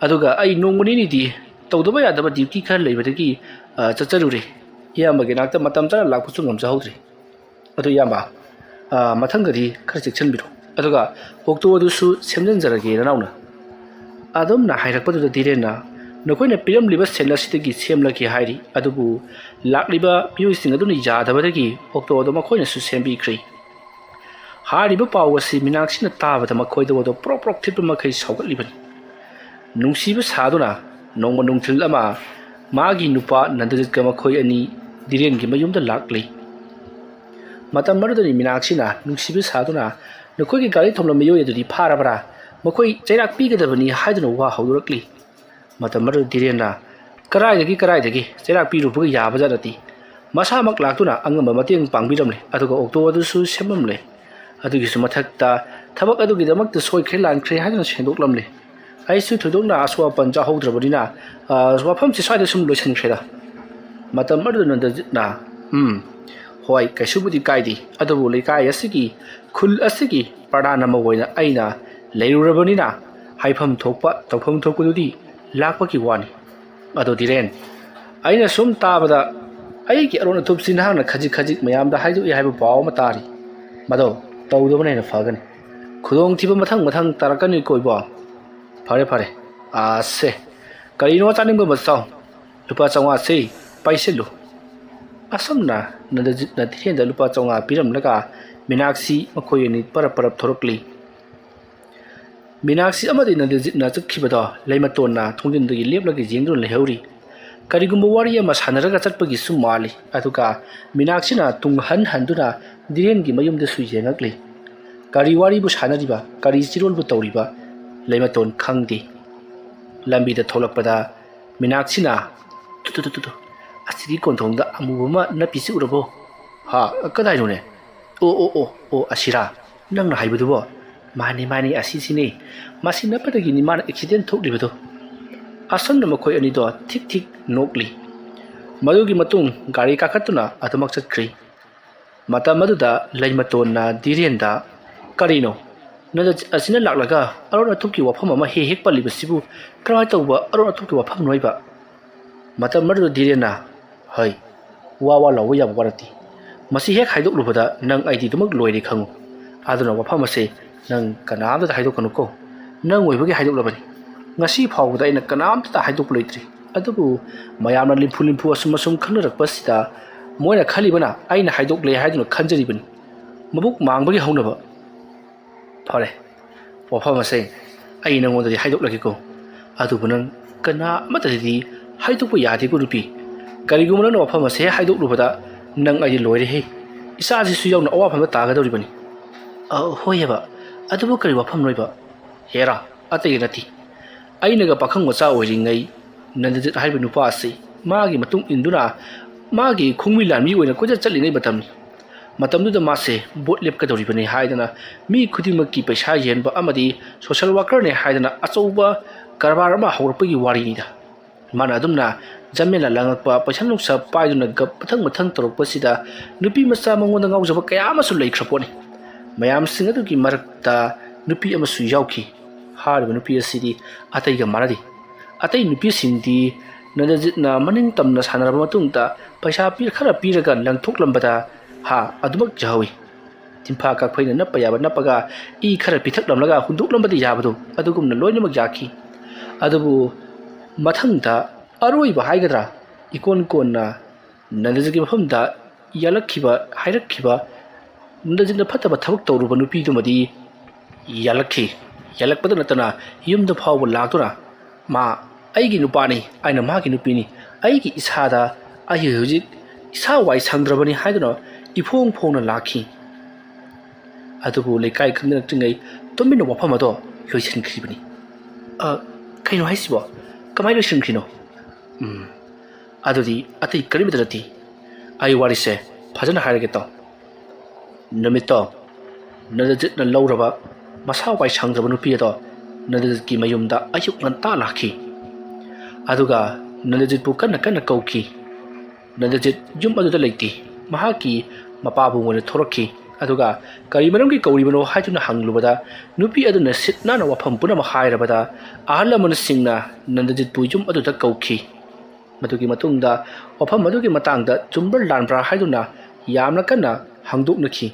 ꯑꯗꯨꯒ ꯑꯩ ꯅꯣꯡꯃ ꯅꯤꯅꯤꯗꯤ ꯇꯧꯗꯕ ꯌꯥꯗꯕ ꯗ꯭ꯌꯨꯇꯤ ꯈꯔ ꯂꯩꯕꯗꯒꯤ, ꯑ, ꯆꯠꯆꯔꯨꯔꯦ꯫ ꯏꯌꯥꯝꯕꯒꯤ ꯅꯥꯛꯇ ꯃꯇꯝ ꯆꯥꯅ ꯂꯥꯛꯄꯁꯨ ꯉꯝꯖꯍꯧꯗ꯭ꯔꯦ꯫ ꯑꯗꯨ ꯏꯌꯥꯝꯕ, ꯑ, ꯃꯊꯪꯗꯗꯤ ꯈꯔ ꯆꯦꯛꯁꯤꯟꯕꯤꯔꯣ꯫ ꯑꯗꯨꯒ ꯑꯣꯛꯇꯣ ꯑꯗꯨꯁꯨ ꯁꯦꯝꯖꯤꯟꯖꯔꯒꯦ ꯅꯅꯥꯎꯅ"꯫ ꯑꯗꯨꯝꯅ ꯍꯥꯏꯔꯛꯄꯗꯨꯗ ꯙꯤꯔꯦꯟꯅ "ꯅꯈꯣꯏꯅ ꯄꯤꯔꯝꯂꯤꯕ ꯁꯦꯜ ꯑꯁꯤꯗꯒꯤ ꯁꯦꯝꯂꯒꯦ" ꯍꯥꯏꯔꯤ꯫ ꯑꯗꯨꯕꯨ ꯂꯥꯛꯂꯤꯕ ꯃꯤꯑꯣꯏꯁꯤꯡ ꯑꯗꯨꯅ ꯌꯥꯗꯕꯗꯒꯤ ꯑꯣꯛꯇꯣ ꯑꯗꯨ ꯃꯈꯣꯏꯅꯁꯨ ꯁꯦꯝꯕꯤꯈ꯭ꯔꯦ꯫ ꯍꯥꯏꯔꯤꯕ ꯄꯥꯎ ꯑꯁꯤ ꯃꯤꯅꯥꯛꯁꯤꯅ ꯇꯥꯕꯗ ꯃꯈꯣꯏꯗ ꯑꯣꯗꯣ ꯄ꯭ꯔꯣꯛ ꯄ꯭ꯔꯣꯛ ꯊꯤꯠꯄ ꯃꯈꯩ ꯁꯥꯎꯒꯠꯂꯤꯕꯅꯤ꯫ ꯅꯨꯡꯁꯤꯕ ꯁꯥꯗꯨꯅ ꯅꯣꯡꯃ ꯅꯨꯡꯊꯤꯜ ꯑꯃ ꯃꯥꯒꯤ ꯅꯨꯄꯥ ꯅꯟꯗꯖꯤꯠꯀ ꯃꯈꯣꯏ ꯑꯅꯤ ꯙꯤꯔꯦꯟꯒꯤ ꯃꯌꯨꯝꯗ ꯂꯥꯛꯂꯤ꯫ ꯃꯇꯝ ꯑꯗꯨꯗꯅꯤ ꯃꯤꯅꯥꯛꯁꯤꯅ ꯅꯨꯡꯁꯤꯕ ꯁꯥꯗꯨꯅ "ꯅꯈꯣꯏꯒꯤ ꯒꯥꯔꯤ ꯊꯧꯅ ꯃꯤꯑꯣꯏ ꯑꯗꯨꯗꯤ ꯐꯥꯔꯕ꯭ꯔꯥ? ꯃꯈꯣꯏ ꯆꯩꯔꯥꯛ ꯄꯤꯒꯗꯕꯅꯤ" ꯍꯥꯏꯗꯨꯅ ꯋꯥ ꯍꯧꯗꯣꯔꯛꯂꯤ꯫ ꯃꯇꯝ ꯑꯗꯨꯗ ꯙꯤꯔꯦꯟꯅ "ꯀꯔꯥꯏꯗꯒꯤ, ꯀꯔꯥꯏꯗꯒꯤ? ꯆꯩꯔꯥꯛ ꯄꯤꯔꯨꯕꯒ ꯌꯥꯕꯖꯥꯠ ꯅꯠꯇꯦ꯫ ꯃꯁꯥꯃꯛ ꯂꯥꯛꯇꯨꯅ ꯑꯉꯝꯕ ꯃꯇꯦꯡ ꯄꯥꯡꯕꯤꯔꯝꯂꯦ, ꯑꯗꯨꯒ ꯑꯣꯛꯇꯣ ꯑꯗꯨꯁꯨ ꯁꯦꯝꯂꯝꯂꯦ꯫ ꯑꯗꯨꯒꯤꯁꯨ ꯃꯊꯛꯇ ꯊꯕꯛ ꯑꯗꯨꯒꯤꯗꯃꯛꯇ ꯁꯣꯏꯈ꯭ꯔꯦ ꯂꯥꯟꯈ꯭ꯔꯦ ꯍꯥꯏꯗꯨꯅ ꯁꯦꯡꯗꯣꯛꯂꯝꯂꯦ꯫ ꯑꯩꯁꯨ ꯊꯣꯏꯗꯣꯛꯅ ꯑꯁꯣꯛ ꯑꯄꯟ ꯆꯥꯍꯧꯗ꯭ꯔꯕꯅꯤꯅ, ꯑ, ꯋꯥꯐꯝꯁꯤ ꯁ꯭ꯋꯥꯏꯗ ꯁꯨꯝ ꯂꯣꯏꯁꯤꯟꯈ꯭ꯔꯦꯗ"꯫ ꯃꯇꯝ ꯑꯗꯨꯗ ꯅꯟꯗꯖꯤꯠꯅ, "ꯎꯝ, ꯍꯣꯏ, ꯀꯩꯁꯨꯕꯨꯗꯤ ꯀꯥꯏꯗꯦ, ꯑꯗꯨꯕꯨ ꯂꯩꯀꯥꯏ ꯑꯁꯤꯒꯤ, ꯈꯨꯜ ꯑꯁꯤꯒꯤ ꯄ꯭ꯔꯙꯥꯟ ꯑꯃ ꯑꯣꯏꯅ ꯑꯩꯅ ꯂꯩꯔꯨꯔꯕꯅꯤꯅ ꯍꯥꯏꯐꯝ ꯊꯣꯛꯄ ꯇꯧꯐꯝ ꯊꯣꯛꯄꯗꯨꯗꯤ ꯂꯥꯛꯄꯒꯤ ꯋꯥꯅꯤ꯫ ꯑꯗꯣ ꯙꯤꯔꯦꯟ, ꯑꯩꯅ ꯁꯨꯝ ꯇꯥꯕꯗ ꯑꯩꯒꯤ ꯑꯔꯣꯟ ꯑꯊꯨꯞꯁꯤ ꯅꯍꯥꯛꯅ ꯈꯖꯤꯛ ꯈꯖꯤꯛ ꯃꯌꯥꯝꯗ ꯍꯥꯏꯗꯣꯛꯏ ꯍꯥꯏꯕ ꯄꯥꯎ ꯑꯃ ꯇꯥꯔꯤ꯫ ꯃꯗꯣ ꯇꯧꯗꯕꯅ ꯍꯦꯟꯅ ꯐꯒꯅꯤ꯫ ꯈꯨꯗꯣꯡꯊꯤꯕ ꯃꯊꯪ ꯃꯊꯪ ꯇꯥꯔꯛꯀꯅꯤꯀꯣ ꯏꯕꯣ꯫ ꯐꯔꯦ ꯐꯔꯦ, ꯑꯥꯁꯦ, ꯀꯔꯤꯅꯣ ꯆꯥꯅꯤꯡꯕ ꯑꯃ ꯆꯥꯎ꯫ ꯂꯨꯄꯥ ꯆꯥꯝꯃꯉꯥꯁꯤ ꯄꯥꯏꯁꯤꯜꯂꯨ꯫ ꯑꯁꯨꯝꯅ ꯅꯟꯗꯖꯤꯠꯅ ꯙꯤꯔꯦꯟꯗ ꯂꯨꯄꯥ ꯆꯥꯝꯃꯉꯥ ꯄꯤꯔꯝꯂꯒ ꯃꯤꯅꯥꯛꯁꯤ ꯃꯈꯣꯏ ꯑꯅꯤ ꯄꯔꯞ ꯄꯔꯞ ꯊꯣꯔꯛꯂꯤ꯫ ꯃꯤꯅꯥꯛꯁꯤ ꯑꯃꯗꯤ ꯅꯟꯗꯖꯤꯠꯅ ꯆꯠꯈꯤꯕꯗꯣ ꯂꯩꯃꯇꯣꯟꯅ ꯊꯣꯡꯖꯤꯟꯗꯒꯤ ꯂꯦꯞꯂꯒ ꯌꯦꯡꯗꯨꯅ ꯂꯩꯍꯧꯔꯤ꯫ ꯀꯔꯤꯒꯨꯝꯕ ꯋꯥꯔꯤ ꯑꯃ ꯁꯥꯟꯅꯔꯒ ꯆꯠꯄꯒꯤꯁꯨ ꯃꯥꯜꯂꯤ꯫ ꯑꯗꯨꯒ ꯃꯤꯅꯥꯛꯁꯤꯅ ꯇꯨꯡ ꯍꯟ ꯍꯟꯗꯨꯅ ꯙꯤꯔꯦꯟꯒꯤ ꯃꯌꯨꯝꯗꯁꯨ ꯌꯦꯡꯉꯛꯂꯤ꯫ ꯀꯔꯤ ꯋꯥꯔꯤꯕꯨ ꯁꯥꯟꯅꯔꯤꯕ, ꯀꯔꯤ ꯆꯤꯔꯣꯜꯕꯨ ꯇꯧꯔꯤꯕ ꯂꯩꯃꯇꯣꯟ ꯈꯪꯗꯦ꯫ ꯂꯝꯕꯤꯗ ꯊꯣꯛꯂꯛꯄꯗ ꯃꯤꯅꯥꯛꯁꯤꯅ, "ꯇꯨ, ꯇꯨ, ꯇꯨ, ꯇꯨ, ꯇꯨ, ꯑꯁꯤꯒꯤ ꯀꯣꯟꯊꯣꯡꯗ ꯑꯃꯨꯕ ꯑꯃ ꯅꯞꯄꯤꯁꯤ ꯎꯔꯕꯣ? ꯍꯥ, ꯀꯗꯥꯏꯅꯣꯅꯦ? ꯑꯣ, ꯑꯣ, ꯑꯣ, ꯑꯣ, ꯑꯁꯤꯔꯥ? ꯅꯪꯅ ꯍꯥꯏꯕꯗꯨꯕꯣ? ꯃꯥꯅꯤ, ꯃꯥꯅꯤ, ꯑꯁꯤꯁꯤꯅꯤ꯫ ꯃꯁꯤ ꯅꯞꯄꯗꯒꯤꯅꯤ ꯃꯥꯅ ꯑꯦꯛꯁꯤꯗꯦꯟ ꯊꯣꯛꯂꯤꯕꯗꯣ꯫" ꯑꯁꯨꯝꯅ ꯃꯈꯣꯏ ꯑꯅꯤꯗꯣ ꯊꯤꯛ ꯊꯤꯛ ꯅꯣꯛꯂꯤ꯫ ꯃꯗꯨꯒꯤ ꯃꯇꯨꯡ ꯒꯥꯔꯤ ꯀꯥꯈꯠꯇꯨꯅ ꯑꯗꯨꯃꯛ ꯆꯠꯈ꯭ꯔꯤ꯫ ꯃꯇꯝ ꯑꯗꯨꯗ ꯂꯩꯃꯇꯣꯟꯅ ꯙꯤꯔꯦꯟꯗ, "ꯀꯔꯤꯅꯣ? ꯅꯟꯗꯖꯤꯠ ꯑꯁꯤꯅ ꯂꯥꯛꯂꯒ ꯑꯔꯣꯟ ꯑꯊꯨꯞꯀꯤ ꯋꯥꯐꯝ ꯑꯃ ꯍꯦꯛ ꯍꯦꯛ ꯄꯜꯂꯤꯕꯁꯤꯕꯨ ꯀꯔꯝꯍꯥꯏꯅ ꯇꯧꯕ ꯑꯔꯣꯟ ꯑꯊꯨꯞꯀꯤ ꯋꯥꯐꯝꯅꯣ ꯍꯥꯏꯕ?" ꯃꯇꯝ ꯑꯗꯨꯗ ꯙꯤꯔꯦꯟꯅ, "ꯍꯩ, ꯋꯥ ꯋꯥ ꯂꯥꯎꯕ ꯌꯥꯕ ꯋꯥ ꯅꯠꯇꯦ꯫ ꯃꯁꯤ ꯍꯦꯛ ꯍꯥꯏꯗꯣꯛꯂꯨꯕꯗ ꯅꯪ ꯑꯩꯗꯤ ꯑꯗꯨꯃꯛ ꯂꯣꯏꯔꯦ ꯈꯪꯉꯨ꯫ ꯑꯗꯨꯅ ꯋꯥꯐꯝ ꯑꯁꯦ ꯅꯪ ꯀꯅꯥꯝꯇꯗ ꯍꯥꯏꯗꯣꯛꯀꯅꯨꯀꯣ꯫ ꯅꯪ ꯑꯣꯏꯕꯒꯤ ꯍꯥꯏꯗꯣꯛꯂꯕꯅꯤ꯫ ꯉꯁꯤ ꯐꯥꯎꯕꯗ ꯑꯩꯅ ꯀꯅꯥꯝꯇꯗ ꯍꯥꯏꯗꯣꯛꯄ ꯂꯩꯇ꯭ꯔꯤ꯫ ꯑꯗꯨꯕꯨ ꯃꯌꯥꯝꯅ ꯂꯤꯝꯐꯨ ꯂꯤꯝꯐꯨ ꯑꯁꯨꯝ ꯑꯁꯨꯝ ꯈꯪꯅꯔꯛꯄꯁꯤꯗ ꯃꯣꯏꯅ ꯈꯜꯂꯤꯕꯅ ꯑꯩꯅ ꯍꯥꯏꯗꯣꯛꯂꯦ ꯍꯥꯏꯗꯨꯅ ꯈꯟꯖꯔꯤꯕꯅꯤ꯫ ꯃꯕꯨꯛ ꯃꯥꯡꯕꯒꯤ ꯍꯧꯅꯕ꯫ ꯐꯔꯦ, ꯋꯥꯐꯝ ꯑꯁꯦ ꯑꯩ ꯅꯪꯉꯣꯟꯗꯗꯤ ꯍꯥꯏꯗꯣꯛꯂꯒꯦꯀꯣ꯫ ꯑꯗꯨꯕꯨ ꯅꯪ ꯀꯅꯥ ꯑꯃꯠꯇꯗꯗꯤ ꯍꯥꯏꯗꯣꯛꯄ ꯌꯥꯗꯦꯀꯣ ꯅꯨꯄꯤ꯫ ꯀꯔꯤꯒꯨꯝꯕ ꯅꯪꯅ ꯋꯥꯐꯝ ꯑꯁꯦ ꯍꯦꯛ ꯍꯥꯏꯗꯣꯛꯂꯨꯕꯗ ꯅꯪ ꯑꯩꯗꯤ ꯂꯣꯏꯔꯦꯍꯦ꯫ ꯏꯆꯥꯁꯤꯁꯨ ꯌꯥꯎꯅ ꯑꯋꯥꯐꯝꯗ ꯇꯥꯒꯗꯧꯔꯤꯕꯅꯤ꯫" "ꯑ, ꯍꯣꯏꯑꯕ, ꯑꯗꯨꯕꯨ ꯀꯔꯤ ꯋꯥꯐꯝꯅꯣꯏꯕ?" "ꯍꯦꯔꯥ, ꯑꯇꯩꯒꯤ ꯅꯠꯇꯦ꯫ ꯑꯩꯅꯒ ꯄꯥꯈꯪ ꯃꯆꯥ ꯑꯣꯏꯔꯤꯉꯩ ꯅꯟꯗꯖꯤꯠ ꯍꯥꯏꯔꯤꯕ ꯅꯨꯄꯥ ꯑꯁꯤ ꯃꯥꯒꯤ ꯃꯇꯨꯡ ꯏꯟꯗꯨꯅ ꯃꯥꯒꯤ ꯈꯣꯡꯃꯤ ꯂꯥꯟꯃꯤ ꯑꯣꯏꯅ ꯀꯣꯏꯆꯠ ꯆꯠꯂꯤꯉꯩ ꯃꯇꯝꯅꯤ꯫ ꯃꯇꯝꯗꯨꯗ ꯃꯥꯁꯦ ꯚꯣꯠ ꯂꯦꯞꯀꯗꯧꯔꯤꯕꯅꯤ ꯍꯥꯏꯗꯅ ꯃꯤ ꯈꯨꯗꯤꯡꯃꯛꯀꯤ ꯄꯩꯁꯥ ꯌꯦꯟꯕ ꯑꯃꯗꯤ ꯁꯣꯁꯦꯜ ꯋꯥꯀꯔꯅꯤ ꯍꯥꯏꯗꯅ ꯑꯆꯧꯕ ꯀꯔꯕꯥꯔ ꯑꯃ ꯍꯧꯔꯛꯄꯒꯤ ꯋꯥꯔꯤꯅꯤꯗ꯫ ꯃꯥꯅ ꯑꯗꯨꯝꯅ ꯖꯃꯦꯂꯥ ꯂꯥꯡꯉꯛꯄ, ꯄꯩꯁꯥ ꯅꯨꯡꯁꯥ ꯄꯥꯏꯗꯨꯅ ꯒꯞ ꯃꯊꯪ ꯃꯊꯪ ꯇꯧꯔꯛꯄꯁꯤꯗ ꯅꯨꯄꯤ ꯃꯆꯥ ꯃꯉꯣꯟꯗ ꯉꯥꯎꯖꯕ ꯀꯌꯥ ꯑꯃꯁꯨ ꯂꯩꯈ꯭ꯔ ꯄꯣꯠꯅꯤ꯫ ꯃꯌꯥꯝꯁꯤꯡ ꯑꯗꯨꯒꯤ ꯃꯔꯛꯇ ꯅꯨꯄꯤ ꯑꯃꯁꯨ ꯌꯥꯎꯈꯤ꯫ ꯍꯥꯏꯔꯤꯕ ꯅꯨꯄꯤ ꯑꯁꯤꯗꯤ ꯑꯇꯩꯒ ꯃꯥꯟꯅꯗꯦ꯫ ꯑꯇꯩ ꯅꯨꯄꯤꯁꯤꯡꯗꯤ ꯅꯟꯗꯖꯤꯠꯅ ꯃꯅꯤꯡ ꯇꯝꯅ ꯁꯥꯟꯅꯔꯕ ꯃꯇꯨꯡꯗ ꯄꯩꯁꯥ ꯄꯤ-, ꯈꯔ ꯄꯤꯔꯒ ꯂꯪꯊꯣꯛꯂꯝꯕꯗ ꯍꯥ ꯑꯗꯨꯃꯛ ꯌꯥꯍꯧꯏ꯫ ꯇꯤꯟꯐꯥ ꯀꯥꯛꯐꯩꯅ ꯅꯞꯄ ꯌꯥꯕ ꯅꯞꯄꯒ ꯏ ꯈꯔ ꯄꯤꯊꯛꯂꯝꯂꯒ ꯍꯨꯟꯗꯣꯛꯂꯝꯕꯗꯤ ꯌꯥꯕꯗꯨ ꯑꯗꯨꯒꯨꯝꯅ ꯂꯣꯏꯅꯃꯛ ꯌꯥꯈꯤ꯫ ꯑꯗꯨꯕꯨ ꯃꯊꯪꯗ ꯑꯔꯣꯏꯕ ꯍꯥꯏꯒꯗ꯭ꯔꯥ, ꯏꯀꯣꯟ ꯀꯣꯟꯅ ꯅꯟꯗꯖꯤꯠꯀꯤ ꯃꯐꯝꯗ ꯌꯥꯜꯂꯛꯈꯤꯕ, ꯍꯥꯏꯔꯛꯈꯤꯕ, ꯅꯟꯗꯖꯤꯠꯅ ꯐꯠꯇꯕ ꯊꯕꯛ ꯇꯧꯔꯨꯕ ꯅꯨꯄꯤꯗꯨꯃꯗꯤ ꯌꯥꯜꯂꯛꯈꯤ꯫ ꯌꯥꯜꯂꯛꯄꯗ ꯅꯠꯇꯅ ꯌꯨꯝꯗ ꯐꯥꯎꯕ ꯂꯥꯛꯇꯨꯅ ꯃꯥ ꯑꯩꯒꯤ ꯅꯨꯄꯥꯅꯤ, ꯑꯩꯅ ꯃꯥꯒꯤ ꯅꯨꯄꯤꯅꯤ, ꯑꯩꯒꯤ ꯏꯁꯥꯗ ꯑꯩ ꯍꯧꯖꯤꯛ ꯏꯁꯥ ꯋꯥꯏ ꯁꯪꯗ꯭ꯔꯕꯅꯤ ꯍꯥꯏꯗꯨꯅ ꯏꯐꯣꯡ ꯐꯣꯡꯅ ꯂꯥꯛꯈꯤ꯫ ꯑꯗꯨꯕꯨ ꯂꯩꯀꯥꯏ ꯈꯪꯅꯔꯛꯇ꯭ꯔꯤꯉꯩ ꯇꯨꯃꯤꯟꯅ ꯋꯥꯐꯝ ꯑꯗꯣ ꯂꯣꯏꯁꯤꯟꯈ꯭ꯔꯤꯕꯅꯤ꯫ "ꯑ, ꯀꯩꯅꯣ ꯍꯥꯏꯁꯤꯕꯣ? ꯀꯃꯥꯏꯅ ꯂꯣꯏꯁꯤꯟꯈ꯭ꯔꯤꯅꯣ?" "ꯎꯝ, ꯑꯗꯨꯗꯤ ꯑꯇꯩ ꯀꯔꯤꯃꯇ ꯅꯠꯇꯦ꯫ ꯑꯩ ꯋꯥꯔꯤꯁꯦ ꯐꯖꯅ ꯍꯥꯏꯔꯒꯦ ꯇꯥꯎ꯫ ꯅꯨꯃꯤꯠꯇꯣ ꯅꯟꯗꯖꯤꯠꯅ ꯂꯧꯔꯕ ꯃꯁꯥ ꯋꯥꯏ ꯁꯪꯗ꯭ꯔꯕ ꯅꯨꯄꯤ ꯑꯗꯣ ꯅꯟꯗꯖꯤꯠꯀꯤ ꯃꯌꯨꯝꯗ ꯑꯌꯨꯛ ꯉꯟꯇꯥ ꯂꯥꯛꯈꯤ꯫ ꯑꯗꯨꯒ ꯅꯟꯗꯖꯤꯠꯄꯨ ꯀꯟꯅ ꯀꯟꯅ ꯀꯧꯈꯤ꯫ ꯅꯟꯗꯖꯤꯠ ꯌꯨꯝ ꯑꯗꯨꯗ ꯂꯩꯇꯦ꯫ ꯃꯍꯥꯛꯀꯤ ꯃꯄꯥꯕꯨꯡ ꯑꯣꯏꯅ ꯊꯣꯔꯛꯈꯤ꯫ ꯑꯗꯨꯒ ꯀꯔꯤ ꯃꯔꯝꯒꯤ ꯀꯧꯔꯤꯕꯅꯣ ꯍꯥꯏꯗꯨꯅ ꯍꯪꯂꯨꯕꯗ ꯅꯨꯄꯤ ꯑꯗꯨꯅ ꯁꯤꯠ ꯅꯥꯟꯅ ꯋꯥꯐꯝ ꯄꯨꯝꯅꯃꯛ ꯍꯥꯏꯔꯕꯗ ꯑꯍꯜ ꯂꯃꯟꯁꯤꯡꯅ ꯅꯟꯗꯖꯤꯠꯄꯨ ꯌꯨꯝ ꯑꯗꯨꯗ ꯀꯧꯈꯤ꯫ ꯃꯗꯨꯒꯤ ꯃꯇꯨꯡꯗ ꯋꯥꯐꯝ ꯑꯗꯨꯒꯤ ꯃꯇꯥꯡꯗ ꯆꯨꯝꯕ꯭ꯔꯥ ꯂꯥꯟꯕ꯭ꯔꯥ ꯍꯥꯏꯗꯨꯅ ꯌꯥꯝꯅ ꯀꯟꯅ ꯍꯪꯗꯣꯛꯅꯈꯤ꯫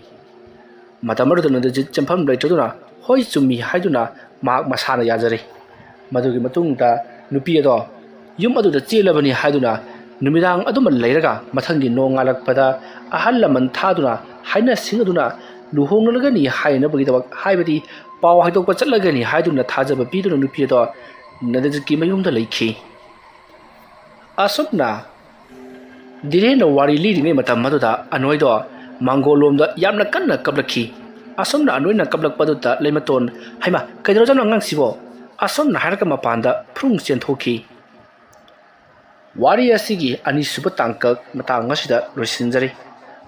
ꯃꯇꯝ ꯑꯗꯨꯗ ꯅꯟꯗꯖꯤꯠ ꯆꯦꯟꯐꯝ ꯂꯩꯇ꯭ꯔꯗꯨꯅ ꯍꯣꯏ ꯆꯨꯝꯃꯤ ꯍꯥꯏꯗꯨꯅ ꯃꯍꯥꯛ ꯃꯁꯥꯅ ꯌꯥꯖꯔꯦ꯫ ꯃꯗꯨꯒꯤ ꯃꯇꯨꯡꯗ ꯅꯨꯄꯤ ꯑꯗꯣ ꯌꯨꯝ ꯑꯗꯨꯗ ꯆꯦꯜꯂꯕꯅꯤ ꯍꯥꯏꯗꯨꯅ ꯅꯨꯃꯤꯗꯥꯡ ꯑꯗꯨꯃ ꯂꯩꯔꯒ ꯃꯊꯪꯒꯤ ꯅꯣꯡꯉꯥꯜꯂꯛꯄꯗ ꯑꯍꯜ ꯂꯃꯟ ꯊꯥꯗꯨꯅ ꯍꯥꯏꯅ ꯁꯤꯡꯅꯗꯨꯅ ꯂꯨꯍꯣꯡꯂꯒꯅꯤ ꯍꯥꯏꯅꯕꯒꯤꯗꯃꯛ, ꯍꯥꯏꯕꯗꯤ ꯄꯥꯎ ꯍꯥꯏꯗꯣꯛꯄ ꯆꯠꯂꯒꯅꯤ ꯍꯥꯏꯗꯨꯅ ꯊꯥꯖꯕ ꯄꯤꯗꯨꯅ ꯅꯨꯄꯤ ꯑꯗꯣ ꯅꯟꯗꯖꯤꯠꯀꯤ ꯃꯌꯨꯝꯗ ꯂꯩꯈꯤ꯫ ꯑꯁꯨꯝꯅ ꯙꯤꯔꯦꯟꯅ ꯋꯥꯔꯤ ꯂꯤꯔꯤꯉꯩ ꯃꯇꯝ ꯑꯗꯨꯗ ꯑꯅꯣꯏꯗꯣ ꯃꯥꯡꯒꯣꯜꯂꯣꯝꯗ ꯌꯥꯝꯅ ꯀꯟꯅ ꯀꯞꯂꯛꯈꯤ꯫ ꯑꯁꯨꯝꯅ ꯑꯅꯣꯏꯅ ꯀꯞꯂꯛꯄꯗꯨꯗ ꯂꯩꯃꯇꯣꯟ, "ꯍꯩꯃꯥ, ꯀꯩꯗꯧꯔꯖꯥꯠꯅꯣ ꯑꯉꯥꯡꯁꯤꯕꯣ?" ꯑꯁꯨꯝꯅ ꯍꯥꯏꯔꯒ ꯃꯄꯥꯟꯗ ꯐ꯭ꯔꯨꯡ ꯆꯦꯟꯊꯣꯛꯈꯤ꯫ ꯋꯥꯔꯤ ꯑꯁꯤꯒꯤ ꯑꯅꯤꯁꯨꯕ ꯇꯥꯡꯀꯛ ꯃꯇꯥꯡ ꯑꯁꯤꯗ ꯂꯣꯏꯁꯤꯟꯖꯔꯤ꯫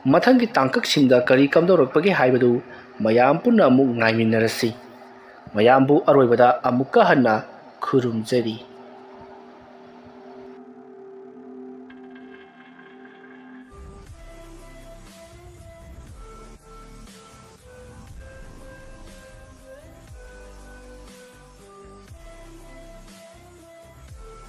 ꯃꯊꯪꯒꯤ ꯇꯥꯡꯀꯛꯁꯤꯡꯗ ꯀꯔꯤ ꯀꯝꯗꯧꯔꯛꯄꯒꯦ ꯍꯥꯏꯕꯗꯨ ꯃꯌꯥꯝ ꯄꯨꯟꯅ ꯑꯃꯨꯛ ꯉꯥꯏꯃꯤꯟꯅꯔꯁꯤ꯫ ꯃꯌꯥꯝꯕꯨ ꯑꯔꯣꯏꯕꯗ ꯑꯃꯨꯛꯀ ꯍꯟꯅ ꯈꯨꯔꯨꯝꯖꯔꯤ꯫